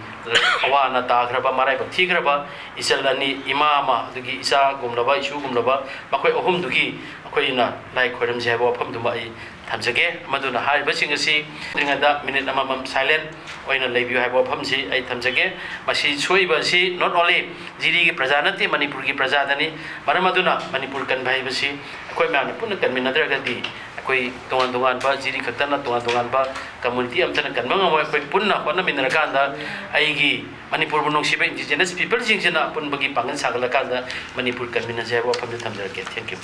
ꯑꯋꯥ ꯑꯅꯥ ꯇꯥꯈ꯭ꯔꯕ, ꯃꯔꯥꯏꯕꯛ ꯊꯤꯈ꯭ꯔꯕ ꯏꯆꯜ ꯑꯅꯤ, ꯏꯃꯥ ꯑꯃ, ꯑꯗꯒꯤ ꯏꯆꯥꯒꯨꯝꯂꯕ, ꯏꯁꯨꯒꯨꯝꯂꯕ, ꯃꯈꯣꯏ ꯑꯍꯨꯝꯗꯨꯒꯤ ꯑꯩꯈꯣꯏꯅ ꯂꯥꯏ ꯈꯣꯏꯔꯝꯁꯤ ꯍꯥꯏꯕ ꯋꯥꯐꯝꯗꯨꯃ ꯑꯩ ꯊꯝꯖꯒꯦ꯫ ꯃꯗꯨꯅ ꯍꯥꯏꯔꯤꯕꯁꯤꯡ ꯑꯁꯤ ꯇꯧꯗ꯭ꯔꯤꯉꯩꯗ minute ꯑꯃꯃꯝ silent ꯑꯣꯏꯅ ꯂꯩꯕꯤꯌꯨ ꯍꯥꯏꯕ ꯋꯥꯐꯝꯁꯤ ꯑꯩ ꯊꯝꯖꯒꯦ꯫ ꯃꯁꯤ ꯁꯣꯏꯕ ꯑꯁꯤ not only ꯖꯤꯔꯤꯒꯤ ꯄ꯭ꯔꯖꯥ ꯅꯠꯇꯦ, ꯃꯅꯤꯄꯨꯔꯒꯤ ꯄ꯭ꯔꯖꯥꯗꯅꯤ꯫ ꯃꯔꯝ ꯑꯗꯨꯅ ꯃꯅꯤꯄꯨꯔ ꯀꯟꯕ ꯍꯥꯏꯕꯁꯤ ꯑꯩꯈꯣꯏ ꯃꯌꯥꯝꯅ ꯄꯨꯟꯅ ꯀꯟꯃꯤꯟꯅꯗ꯭ꯔꯒꯗꯤ, ꯑꯩꯈꯣꯏ ꯇꯣꯉꯥꯟ ꯇꯣꯉꯥꯟꯕ ꯖꯤꯔꯤ ꯈꯛꯇꯅ, ꯇꯣꯉꯥꯟ ꯇꯣꯉꯥꯟꯕ community ꯑꯃꯠꯇꯅ ꯀꯟꯕ ꯉꯝꯃꯣꯏ꯫ ꯑꯩꯈꯣꯏ ꯄꯨꯟꯅ ꯍꯣꯠꯅꯃꯤꯟꯅꯔꯀꯥꯟꯗ ꯑꯩꯒꯤ ꯃꯅꯤꯄꯨꯔꯕꯨ ꯅꯨꯡꯁꯤꯕ indigenous peopleꯁꯤꯡꯁꯤꯅ ꯑꯄꯨꯟꯕꯒꯤ ꯄꯥꯡꯒꯜ ꯁꯥꯒꯠꯂꯀꯥꯟꯗ ꯃꯅꯤꯄꯨꯔ ꯀꯟꯃꯤꯟꯅꯁꯦ ꯍꯥꯏꯕ ꯋꯥꯐꯝꯁꯤ ꯊꯝꯖꯔꯒꯦ꯫ Thank you꯫